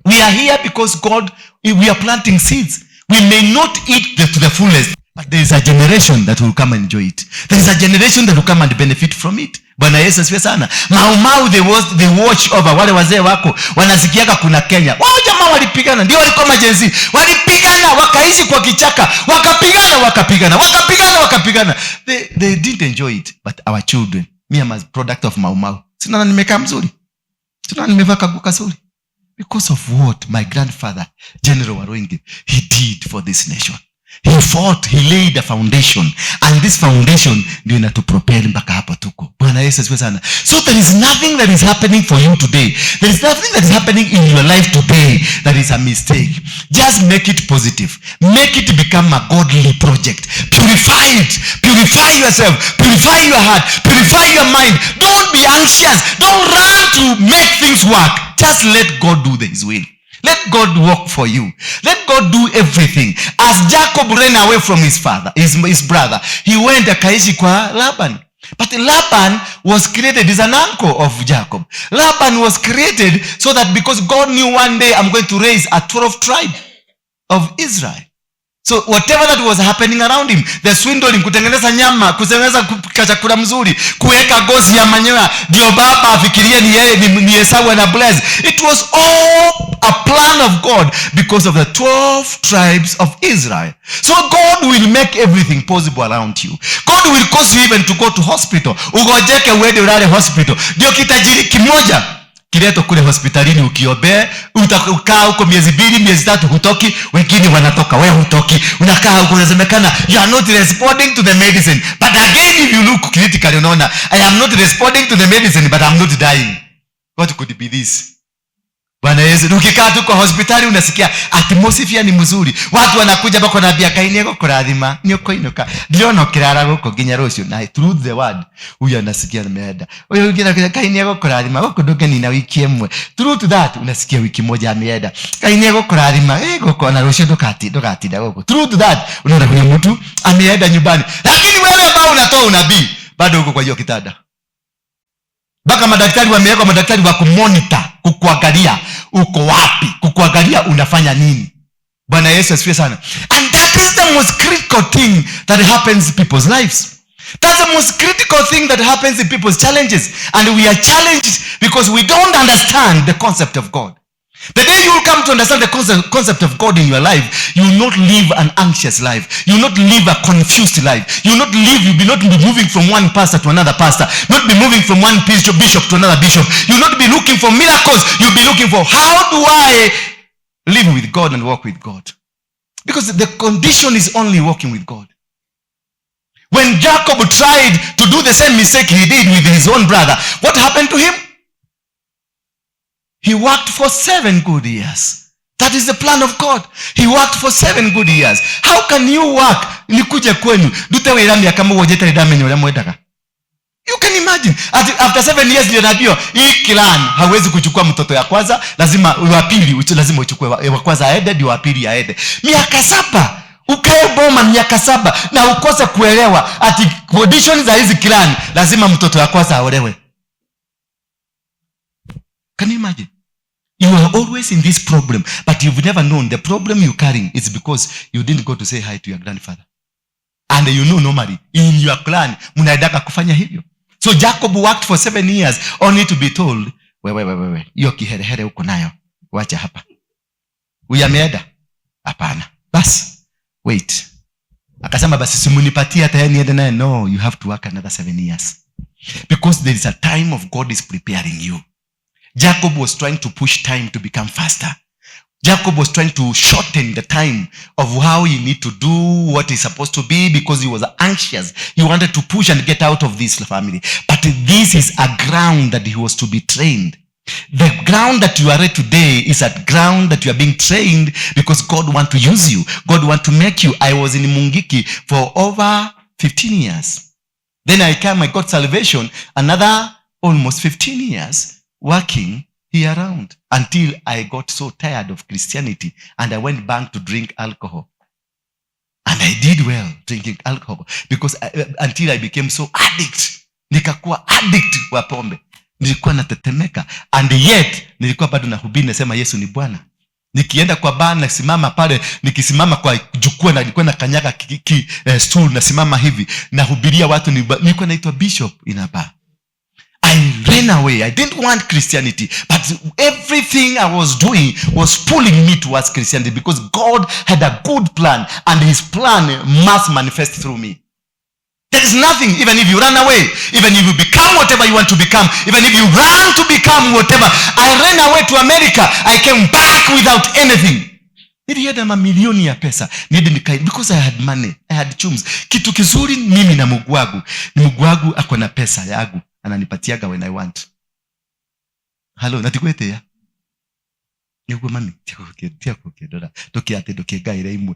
We are here because God, we are planting seeds. We may not eat to the fullest, but there is a generation that will come and enjoy it. There is a generation that will come and benefit from it. Bwana Yesu asifiwe sana. Mau Mau, they watch over wale wazee wako wanasikiaga kuna Kenya. Wao jamaa walipigana, ndio walikuwa ma-Gen Z. Walipigana wakaishi kwa kichaka, wakapigana, wakapigana, wakapigana, wakapigana. They didn't enjoy it, but our children, me, am a product of Mau Mau. Sina nimekaa mzuri. Sina nimevaa kaguo kazuri. Because of what my grandfather, General Waruinge, he did for this nation. He fought, he laid a foundation. And this foundation ndio inatupropel mpaka hapo tuko. Bwana Yesu asifiwe sana. So there is nothing that is happening for you today. There is nothing that is happening in your life today that is a mistake. Just make it positive. Make it become a godly project. Purify it. Purify yourself. Purify your heart. Purify your mind. Don't be anxious. Don't run to make things work. Just let God do his will. Let God work for you. Let God do everything. As Jacob ran away from his father, his brother, he went akaishi kwa Laban. But Laban was created as an uncle of Jacob. Laban was created so that because God knew one day I'm going to raise a 12 tribe of Israel. So whatever that was happening around him, the swindling, kutengeneza nyama, kutengeneza kupika chakula mzuri, kuweka gozi ya manyoya ndio baba afikirie ni yeye ni Esau ana bless. It was all a plan of God because of the 12 tribes of Israel. So God will make everything possible around you. God will cause you even to go to hospital, ugojeke, uende ulale hospital ndio kitajiri kimoja kiletwa kule hospitalini ukiombee. Utakaa huko miezi 2, miezi 3, hutoki. Wengine wanatoka, we hutoki, unakaa huko, unasemekana you are not responding to the medicine. But again, if you look critically, unaona, I am not responding to the medicine, but I'm not dying. What could be this? Bwana Yesu. Ukikaa tu kwa hospitali, unasikia atmosphere ni mzuri, watu wanakuja bako naambia, "Ngai nĩ egũkũrathima, nĩ ũkũinũka, ndĩrona ũkĩrara gũkũ nginya rũciũ." Na truth the word, huyu anasikia ameenda, huyu mwingine anakuja, "Ngai nĩ egũkũrathima, gũkũ ndũngĩnina wiki ĩmwe." Truth to that, unasikia wiki moja ameenda. "Ngai nĩ egũkũrathima, gũkũ na rũciũ ndũgatinda gũkũ." Truth to that, unaona huyu mtu ameenda nyumbani, lakini wewe ambao unatoa unabii bado uko kwa hiyo kitanda, mpaka madaktari wamewekwa, madaktari wa kumonitor, kukuangalia uko wapi, kukuangalia unafanya nini. Bwana Yesu asifiwe sana. And that is the most critical thing that happens in people's lives. That's the most critical thing that happens in people's challenges. And we are challenged because we don't understand the concept of God. The day you will come to understand the concept of God in your life, you will not live an anxious life. You will not live a confused life. You will not live, you will not be moving from one pastor to another pastor, not be moving from one bishop to another bishop. You will not be looking for miracles. You'll be looking for, how do I live with God and walk with God? Because the condition is only walking with God. When Jacob tried to do the same mistake he did with his own brother, what happened to him? He worked for 7 good years. That is the plan of God. He worked for 7 good years. How can you work? Nikuje kwenu ndute wĩra mĩaka 7 itarĩ ndamenya ũrĩa mwendaga. You can imagine. After 7 years ndio naambiwa hii clan hawezi kuchukua mtoto ya kwanza, lazima wa pili, lazima uchukue wa kwanza aende ndio wa pili aende. Miaka 7 ukae boma miaka 7 na ukose kuelewa ati condition za hizi clan lazima mtoto ya kwanza aolewe. Can you imagine? You are always in this problem, but you've never known the problem you're carrying is because you didn't go to say hi to your grandfather. And you know normally in your clan mnaendaka kufanya hivyo. So Jacob worked for 7 years only to be told, "Wewe, wewe, wewe, hiyo kiherehere uko nayo, wacha hapa. Huyu ameenda? Hapana. Basi wait." Akasema, "Basi simunipatie hata yeye niende naye." "No, you have to work another 7 years because there is a time of God is preparing you." Jacob was trying to push time to become faster. Jacob was trying to shorten the time of how he need to do what he's supposed to be because he was anxious. He wanted to push and get out of this family. But this is a ground that he was to be trained. The ground that you are at today is a ground that you are being trained because God want to use you. God want to make you. I was in Mungiki for over 15 years. Then I came, I got salvation, another almost 15 years working here around until I got so tired of Christianity and I went back to drink alcohol. And I did well drinking alcohol because until I became so addict. Nikakuwa addict wa pombe. Nilikuwa natetemeka and yet nilikuwa bado nahubiri, nasema Yesu ni Bwana. Nikienda kwa baa, nasimama pale, nikisimama kwa jukwaa na nilikuwa nakanyaga stool, nasimama hivi, nahubiria watu, nilikuwa naitwa bishop in a bar. I ran away. I didn't want Christianity. But everything I was doing was pulling me towards Christianity because God had a good plan and his plan must manifest through me. There is nothing, even if you run away, even if you become whatever you want to become, even if you run to become whatever. I ran away to America. I came back without anything. Nilienda mamilioni ya pesa niende nikai because I had money, I had chums. Kitu kizuri mimi na Mungu wangu ni Mungu wangu ako na pesa yangu, ananipatiaga when I want. Halo, natigwetia niguo mami tia gũkĩndora ndũkĩ atĩ ndũkĩngaĩre imwe,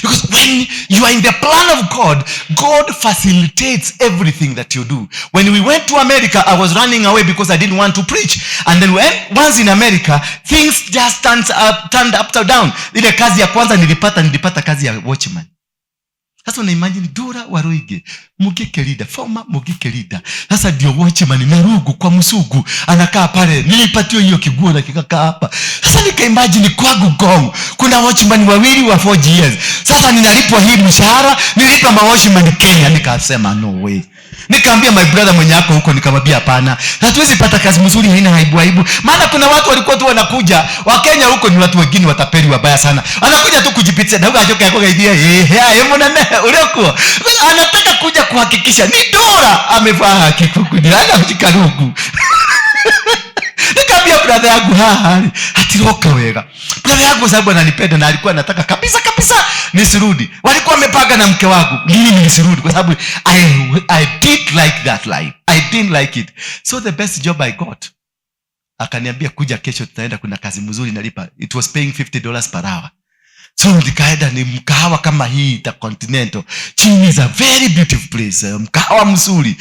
because when you are in the plan of God, God facilitates everything that you do. When we went to America, I was running away because I didn't want to preach. And then when once in America, things just turned upside down. Ile kazi ya kwanza nilipata, nilipata kazi ya watchman. Sasa una imagine Dora Waruinge, Mungiki leader, former Mungiki leader. Sasa ndio watchman na rungu kwa msungu anakaa pale. Nilipatiwa hiyo kiguo na kikakaa hapa. Sasa nika imagine kwangu Ngong kuna watchman wawili wa 4 years. Sasa ninalipwa hii mshahara, nilipa ma watchman Kenya. Nikasema no way. Nikaambia my brother mwenye ako huko, nikamwambia hapana, hatuwezi pata kazi mzuri haina aibu aibu. Maana kuna watu walikuwa tu wanakuja Wakenya huko, ni watu wengine watapeli wabaya sana, anakuja tu kujipitia na achoka yako idea eh munene uliokuwa anataka kuja kuhakikisha ni Dora amevaa kikuku ni ana mjikarugu. Nikaambia brother yangu, haha, hatiroka wega. Brother yangu sababu ananipenda na alikuwa anataka kabisa kabisa nisirudi. Walikuwa wamepanga na mke wangu mimi nisirudi kwa sababu I didn't like that life. I didn't like it. So the best job I got, akaniambia kuja kesho tutaenda, kuna kazi mzuri nalipa. It was paying $50 per hour. So nikaenda, ni mkahawa kama hii Intercontinental. Chini is a very beautiful place, mkahawa mzuri.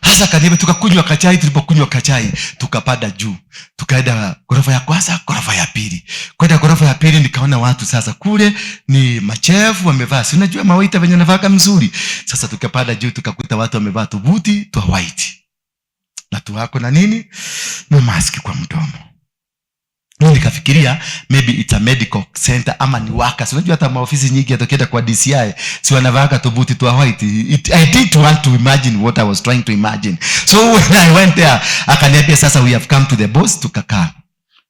Sasa kaniambia, tukakunywa kachai. Tulipokunywa kachai tukapanda juu, tukaenda ghorofa ya kwanza, ghorofa ya pili. Kwenda ghorofa ya pili nikaona watu sasa kule ni machefu wamevaa, si unajua mawaiter venye wanavaa mzuri. Sasa tukapanda juu tukakuta watu wamevaa tubuti twa white na tuwako na nini na maski kwa mdomo. Mimi nikafikiria maybe it's a medical center ama ni workers. Unajua hata maofisi nyingi hata ukienda kwa DCI si wanavaaka tubuti twa white. I didn't want to imagine what I was trying to imagine. So when I went there, akaniambia sasa we have come to the boss. Tukakaa.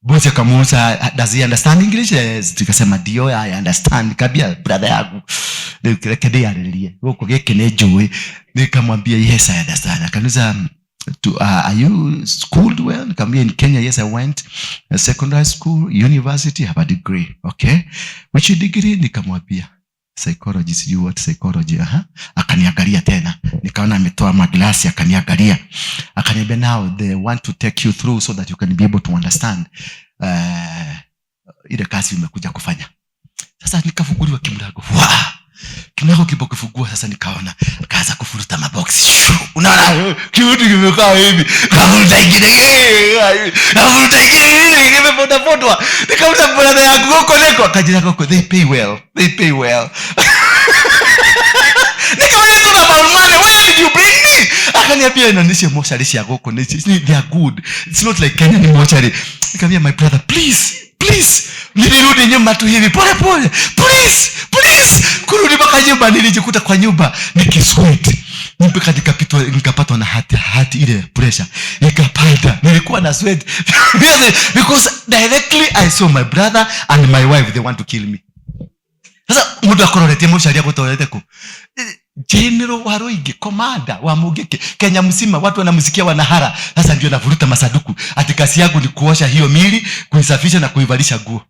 Boss akamuuliza, does he understand English? Yes. Tukasema ndio, I understand. Nikamwambia brother yangu, reke ndiarĩrĩrie gũkũ gĩkĩ nĩ njũĩ. Nikamwambia yes, I understand. Akaniuliza, are you schooled well? Nikamwambia in Kenya, yes, I went secondary school, university, have a degree. Okay. Which degree? Nikamwambia psychology, sijui what psychology. Aha. Akaniangalia tena. Nikaona ametoa maglasi akaniangalia. Akaniambia now they want to take you through so that you can be able to understand ile kazi umekuja kufanya. Sasa nikafunguliwa kimlango. Wow! Kimlango kilipokifungua sasa nikaona akaanza kufuruta maboksi. Unaona kiutu kimekaa hivi. Kafuruta ingine, kafuruta ingine, kimefuta futwa. Nikauliza brother yangu huko niko, akajira huko they pay well. They pay well. Nikamwambia tuna about money, where did you bring me? Akaniambia inaonyesha mochari cia gũkũ nĩ they are good. It's not like Kenya ni mochari. Nikamwambia my brother, please, please. Nilirudi nyuma tu hivi pole pole. Please, please. Kurudi mpaka nyumba nilijikuta kwa nyumba nikisweat. Mpaka nikapitwa nikapatwa na hati ile pressure. Nikapanda. Nilikuwa na sweat. Because directly I saw my brother and my wife, they want to kill me. Sasa mundu akororetie mucari agutwarete ku General Waruinge, commander wa Mungiki, Kenya mzima watu wanamsikia wanahara. Sasa ndio navuruta masanduku ati kazi yangu ni kuosha hiyo mili, kuisafisha na kuivalisha nguo.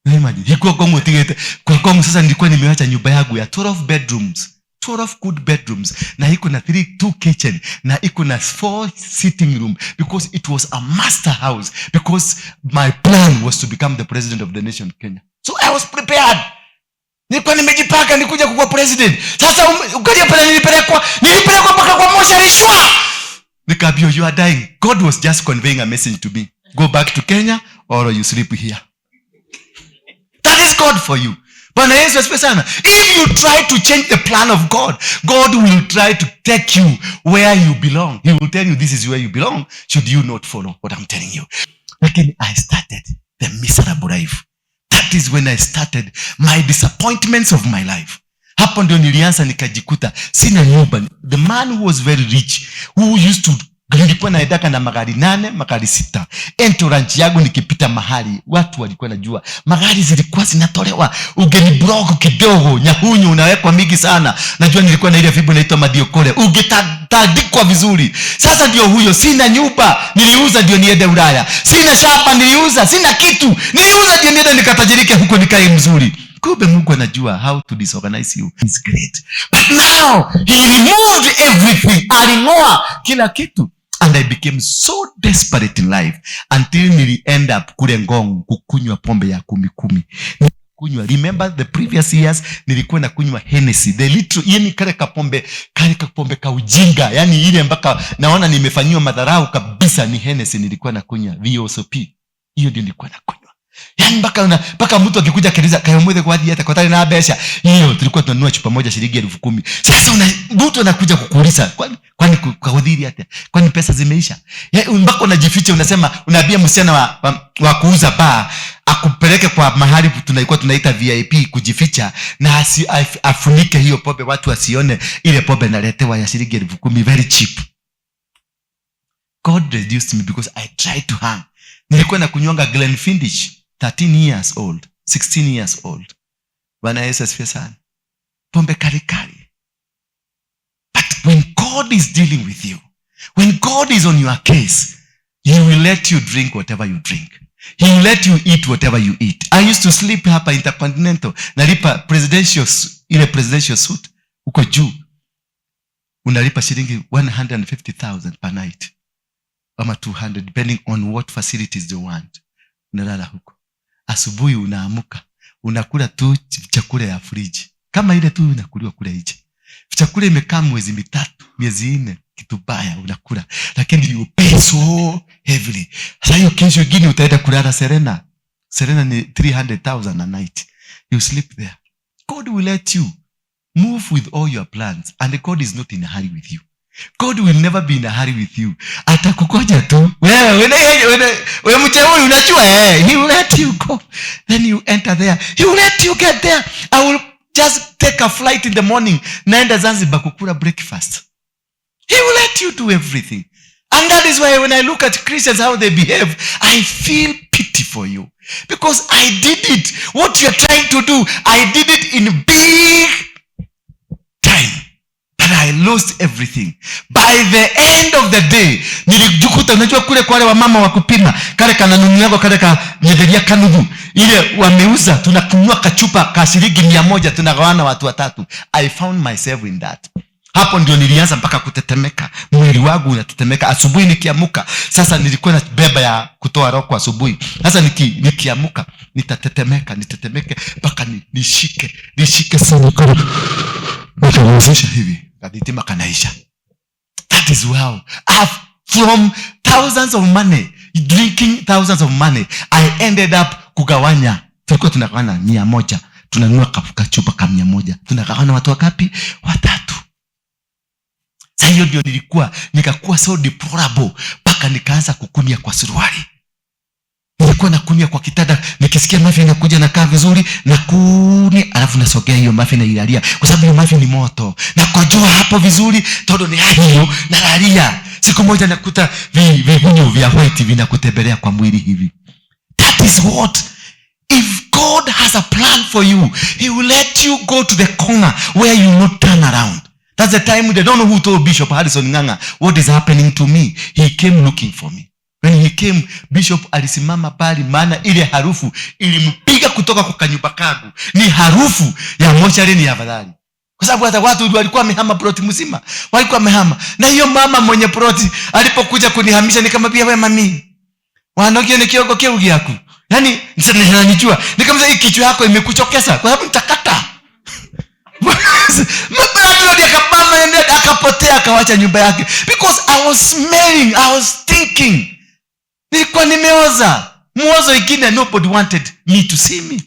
Imagine, hikuwa Ngong utigete. Kwa Ngong sasa nilikuwa nimeacha nyumba yangu ya 12 bedrooms. 12 good bedrooms na iko na 3 2 kitchen na iko na 4 sitting room because it was a master house, because my plan was to become the president of the nation Kenya. So I was prepared. Nilikuwa nimejipanga nikuja kuwa president. Sasa ukalia pale nilipelekwa mpaka kwa mochari shwa. Nikaambiwa you are dying. God was just conveying a message to me. Go back to Kenya or you sleep here. That is God for you. Bwana Yesu asifiwe sana. If you try to change the plan of God, God will try to take you where you belong. He will tell you this is where you belong should you not follow what I'm telling you. Lakini I started the miserable life. That is when I started my disappointments of my life. Hapo ndio nilianza nikajikuta sina nyumba. The man who was very rich, who used to, nilikuwa naendaka na magari 8, magari 6. Entourage yangu nikipita mahali watu walikuwa najua magari zilikuwa zinatolewa. Ungeni block kidogo, nyahunyu unawekwa mingi sana. Najua nilikuwa na ile fimbo inaitwa madiokole, ungetandikwa vizuri. Sasa ndio huyo, sina nyumba, niliuza ndio niende Ulaya. Sina shamba, niliuza, sina kitu, niliuza ndio niende nikatajirike huko nikae mzuri. Kumbe Mungu anajua how to disorganize you. He's great. But now he removed everything. Aling'oa kila kitu. And I became so desperate in life until nili end up kule Ngong kukunywa pombe ya 10-10. Kunywa. Remember the previous years nilikuwa nakunywa Hennessy. The little, yani kale kapombe ka ujinga. Yani ile mpaka naona nimefanyiwa madharau kabisa ni Hennessy nilikuwa nakunywa. VOSOP. Hiyo ndio nilikuwa nakunywa. Yaani mpaka mtu akikuja akiniuliza, "Kaĩ ũmũthĩ gwathiĩ atĩa? Kwatari na mbeca?" Hiyo tulikuwa tunanunua chupa moja shilingi 10,000. Sasa mtu anakuja kukuuliza, Kwani kaudhiri atia? Kwani pesa zimeisha?" Mpaka unajificha, unasema, unaambia msichana wa kuuza baa akupeleke kwa mahali tunaikuwa tunaita VIP kujificha, na afunike hiyo pombe, watu wasione ile pombe naletewa ya shilingi 10,000, very cheap. God reduced me because I tried to hang. Nilikuwa na kunywanga Glenfiddich 13 years old, 16 years old. Bwana Yesu asifiwe sana. Pombe kali kali. But when God is dealing with you, when God is on your case, he will let you drink whatever you drink. He will let you eat whatever you eat. I used to sleep hapa Intercontinental. Nalipa presidential, ile presidential suite huko juu. Unalipa shilingi 150,000 per night. Ama 200, depending on what facilities they want. Unalala huko. Asubuhi unaamuka, unakula tu chakula ya friji. Kama ile tu inakuliwa kule nje. Chakula imekaa mwezi 3, miezi 4, kitu baya unakula. Lakini you pay so heavily. Sasa hiyo kesho ingine utaenda kulala Serena. Serena ni 300,000 a night. You sleep there. God will let you move with all your plans, and God is not in a hurry with you. God will never be in a hurry with you. Atakukoja tu. Wewe mteule unajua. He will let you go. Then you enter there. He will let you get there. I will just take a flight in the morning. Naenda Zanzibar kukula breakfast. He will let you do everything. And that is why when I look at Christians, how they behave, I feel pity for you. Because I did it. What you are trying to do, I did it in big time. But I lost everything. By the end of the day, nilijikuta, unajua kule kwa wale wamama wa kupima, kale kananunuliwa kale ka nyetheria kanuthu, ile wameuza, tunakununua kachupa ka shilingi 100, tunagawana watu watatu. I found myself in that. Hapo ndio nilianza mpaka kutetemeka. Mwili wangu unatetemeka. Asubuhi nikiamuka, sasa nilikuwa na beba ya kutoa roho asubuhi. Sasa nikiamuka nitatetemeka, nitetemeke mpaka nishike sana kama nikawezesha hivi. Kadhitima kanaisha. That is how I've, from thousands of money, drinking thousands of money, I ended up kugawanya. Tulikuwa tunagawana 100. Tunanunua kachupa ka 100. Tunagawana watu wangapi? Watatu. Sasa hiyo ndio nikakuwa so deplorable mpaka nikaanza kukunia kwa suruali. Nilikuwa nakunia kwa kitanda, nikisikia mafi inakuja nakaa vizuri, nakunia, alafu nasogea hiyo mafi nailalia, kwa sababu hiyo mafi ni moto. Nakojoa hapo vizuri, todo ni hayo, nalalia. Siku moja nakuta vigunyu vya white vinakutembelea kwa mwili hivi. That is what, if God has a plan for you, he will let you go to the corner where you will not turn around. That's the time they don't know who told Bishop Harrison Ng'ang'a what is happening to me. He came looking for me. When he came, Bishop alisimama pale, maana ile harufu ilimpiga kutoka kwa kanyumba kangu. Ni harufu ya mochari, ni afadhali. Kwa sababu hata watu walikuwa wamehama ploti mzima. Walikuwa wamehama. Na hiyo mama mwenye ploti alipokuja kunihamisha nikamwambia, wewe mami, wanogie ni kiongo kiu gyaku. Yaani nanijua. Nikamwambia hii kichwa yako imekuchokesa kwa sababu nitakata. Mabradlord akabama akapotea akawacha nyumba yake. Because I was smelling, I was thinking. Nilikuwa nimeoza. Muozo ingine, nobody wanted me to see me.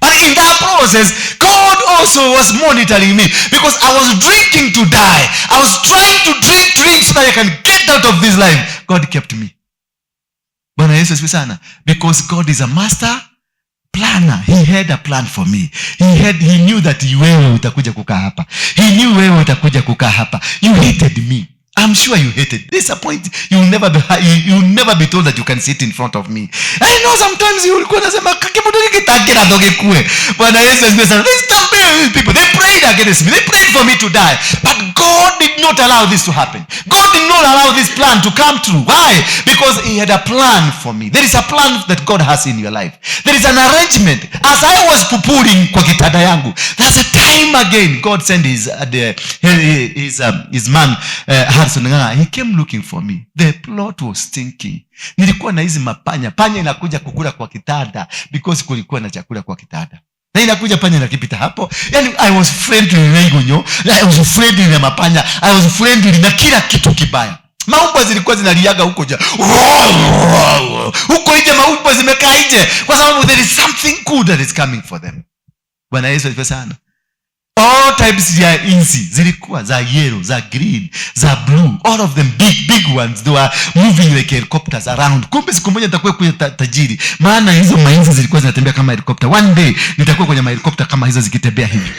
But in that process, God also was monitoring me because I was drinking to die. I was trying to drink, drink so that I can get out of this life. God kept me. Bwana Yesu asifiwe sana. Because God is a master planner. He had a plan for me. He knew that wewe utakuja kukaa hapa. He knew wewe utakuja kukaa hapa. You hated me. I'm sure you hated. Disappoint. You will never be told that you can sit in front of me. I know sometimes you ulikuwa unasema kimudu kitakira ndogekue. Bwana Yesu asifiwe sana. These people, they prayed against me. They prayed for me to die. But God did not allow this to happen. God did not allow this plan to come true. Why? Because he had a plan for me. There is a plan that God has in your life. There is an arrangement. As I was pupuring kwa kitanda yangu, there's a time again God sent his man, Harrison Ng'ang'a. He came looking for me. The plot was stinking. Nilikuwa na hizi mapanya. Panya inakuja kukula kwa kitanda because kulikuwa na chakula kwa kitanda. Na inakuja panya inakipita hapo. Yani I was friendly na igunyo, I was friendly na mapanya, I was friendly na kila kitu kibaya. Maumbwa zilikuwa zinaliaga huko nje, huko nje, maumbwa zimekaa nje kwa sababu there is something good that is coming for them. Bwana Yesu asifiwe sana. All types ya inzi zilikuwa za yellow, za green, za blue, all of them big big ones. They were moving like helicopters around. Kumbe siku moja nitakuwa kwenye tajiri, maana hizo mainzi zilikuwa zinatembea kama helicopter. One day nitakuwa kwenye mahelikopta kama hizo zikitembea hivi.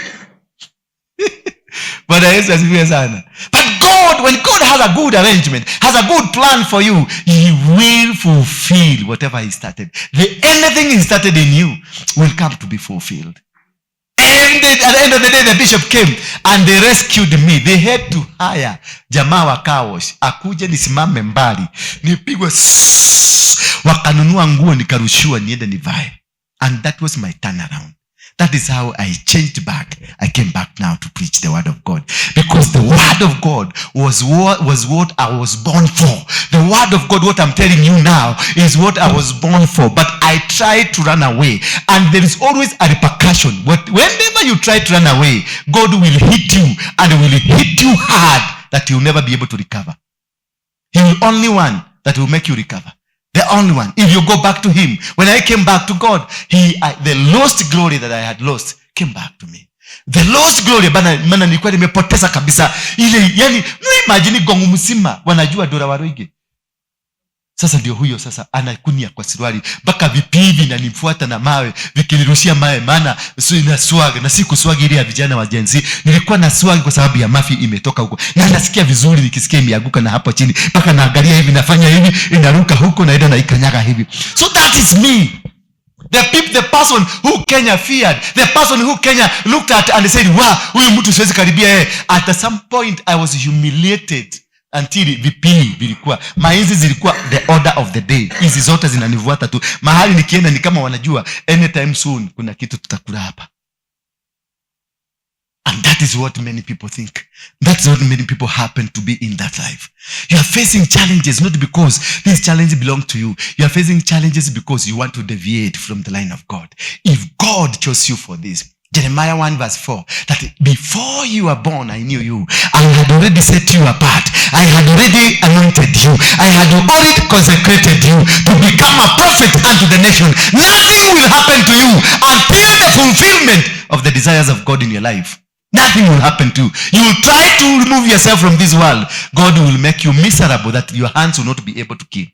Bwana Yesu asifiwe sana. But God, when God has a good arrangement, has a good plan for you, he will fulfill whatever he started. The anything he started in you will come to be fulfilled. And at the end of the day, the bishop came and they rescued me. They had to hire jamaa wa car wash akuje nisimame mbali nipigwe sss, wakanunua nguo nikarushiwa niende nivae. And that was my turnaround. That is how I changed back. I came back now to preach the word of God, because the word of God was what I was born for. The word of God, what I'm telling you now, is what I was born for. But I tried to run away, and there is always a repercussion. Whenever you try to run away, God will hit you, and will hit you hard that you'll never be able to recover. He will only one that will make you recover. The only one. If you go back to him. When I came back to God, the lost glory that I had lost came back to me. The lost glory, bana, maana nilikuwa nimepoteza kabisa. Ile, yani, no imagine Ngong mzima wanajua Dora Waruinge. Sasa ndio huyo sasa anakunia kwa suruali mpaka vipii vinanifuata na mawe, vikinirushia mawe, maana si na swag, na si kuswag ile ya vijana wa Gen Z. Nilikuwa na swag kwa sababu ya mafi imetoka huko, na nasikia vizuri nikisikia imeanguka na hapo chini, mpaka naangalia hivi, nafanya hivi, inaruka huko, naenda naikanyaga hivi. So that is me. The person who Kenya feared, the person who Kenya looked at and said, "Wow, huyu mtu siwezi karibia yeye." At some point I was humiliated until vipii vilikuwa, mainzi zilikuwa the order of the day. Hizi zote zinanifuata tu mahali nikienda, ni kama wanajua anytime soon kuna kitu tutakula hapa. And that is what many people think. That's what many people happen to be in that life. You are facing challenges not because these challenges belong to you. You are facing challenges because you want to deviate from the line of God. If God chose you for this, Jeremiah 1 verse 4, that before you were born, I knew you. I had already set you apart. I had already anointed you. I had already consecrated you to become a prophet unto the nation. Nothing will happen to you until the fulfillment of the desires of God in your life. Nothing will happen to you. You will try to remove yourself from this world. God will make you miserable that your hands will not be able to kill.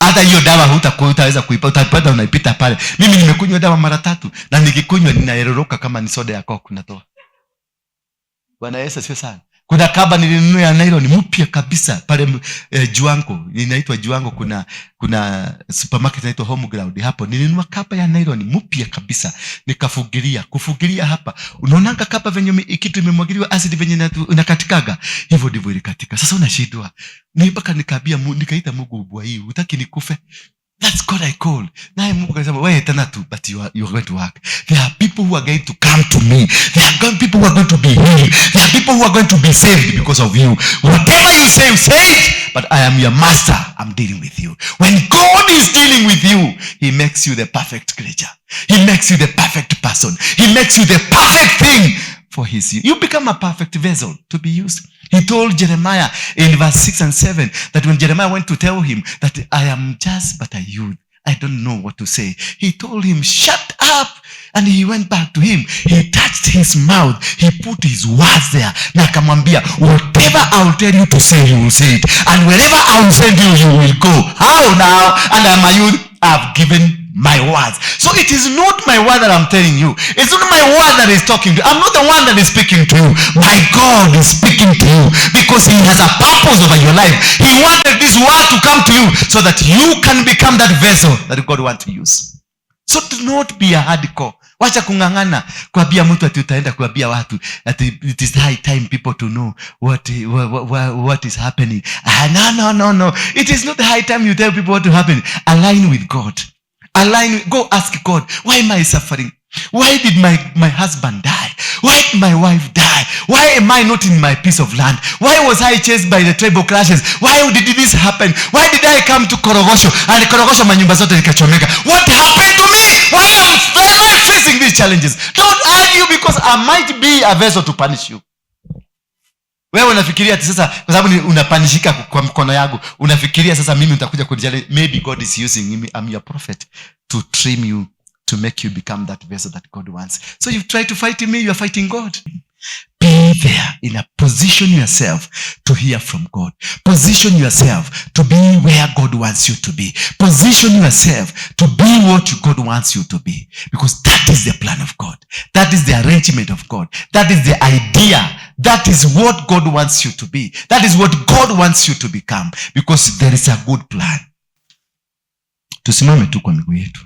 Hata hiyo dawa hutaweza kuipata, utapata unaipita pale. Mimi nimekunywa dawa mara tatu, na nikikunywa ninaeroroka kama ni soda ya Coke natoa. Bwana Yesu asifiwe sana. Kuna kaba nilinunua ya nylon mpya kabisa pale Juango, inaitwa Juango, kuna supermarket inaitwa Home Ground hapo. Nilinunua kaba ya nylon mpya kabisa, nikafugilia, kufugilia hapa. Unaonanga kaba venye kitu imemwagiliwa acid venye inakatikaga, hivyo ndivyo ilikatika. Sasa unashindwa. Ni mpaka nikaambia nikaita Mungu, bwa hii, hutaki nikufe? That's God I call. Naye Mungu akasema, wewe tena tu, but you are going to work. There are people who are going to come to me. There are people who are going to be healed. There are people who are going to be saved because of you. Whatever you say, say it. But I am your master. I'm dealing with you. When God is dealing with you, he makes you the perfect creature. He makes you the perfect person. He makes you the perfect thing for his use. You become a perfect vessel to be used. He told Jeremiah in verse 6 and 7 that when Jeremiah went to tell him that I am just but a youth, I don't know what to say. He told him, shut up. And he went back to him. He touched his mouth. He put his words there. Na akamwambia, whatever I will tell you to say, you will say it. And wherever I will send you, you will go. How now? And I'm a youth. I've given my words. So it is not my word that I'm telling you. It's not my word that is talking to you. I'm not the one that is speaking to you. My God is speaking to you because he has a purpose over your life. He wanted this word to come to you so that you can become that vessel that God wants to use. So do not be a hardcore. Wacha kung'ang'ana kuambia mtu ati utaenda kuambia watu ati it is high time people to know what is happening. No, no, no, no. It is not high time you tell people what to happen. Align with God. Align. Go ask God, why am I suffering? Why did my husband die? Why did my wife die? Why am I not in my piece of land? Why was I chased by the tribal clashes? Why did this happen? Why did I come to Korogocho? And Korogocho manyumba zote zikachomeka. What happened to me? Why am I facing these challenges? Don't argue because I might be a vessel to punish you. Wewe unafikiria ati sasa kwa sababu unapanishika kwa mkono yangu, unafikiria sasa mimi nitakuja kunijali. Maybe God is using me, I'm your prophet, to trim you, to make you become that vessel that God wants. So you try to fight me, you are fighting God. Be there in a position yourself to hear from God. Position yourself to be where God wants you to be. Position yourself to be what God wants you to be. Because that is the plan of God. That is the arrangement of God. That is the idea. That is what God wants you to be. That is what God wants you to become. Because there is a good plan. Tusimame tu kwa miguu yetu.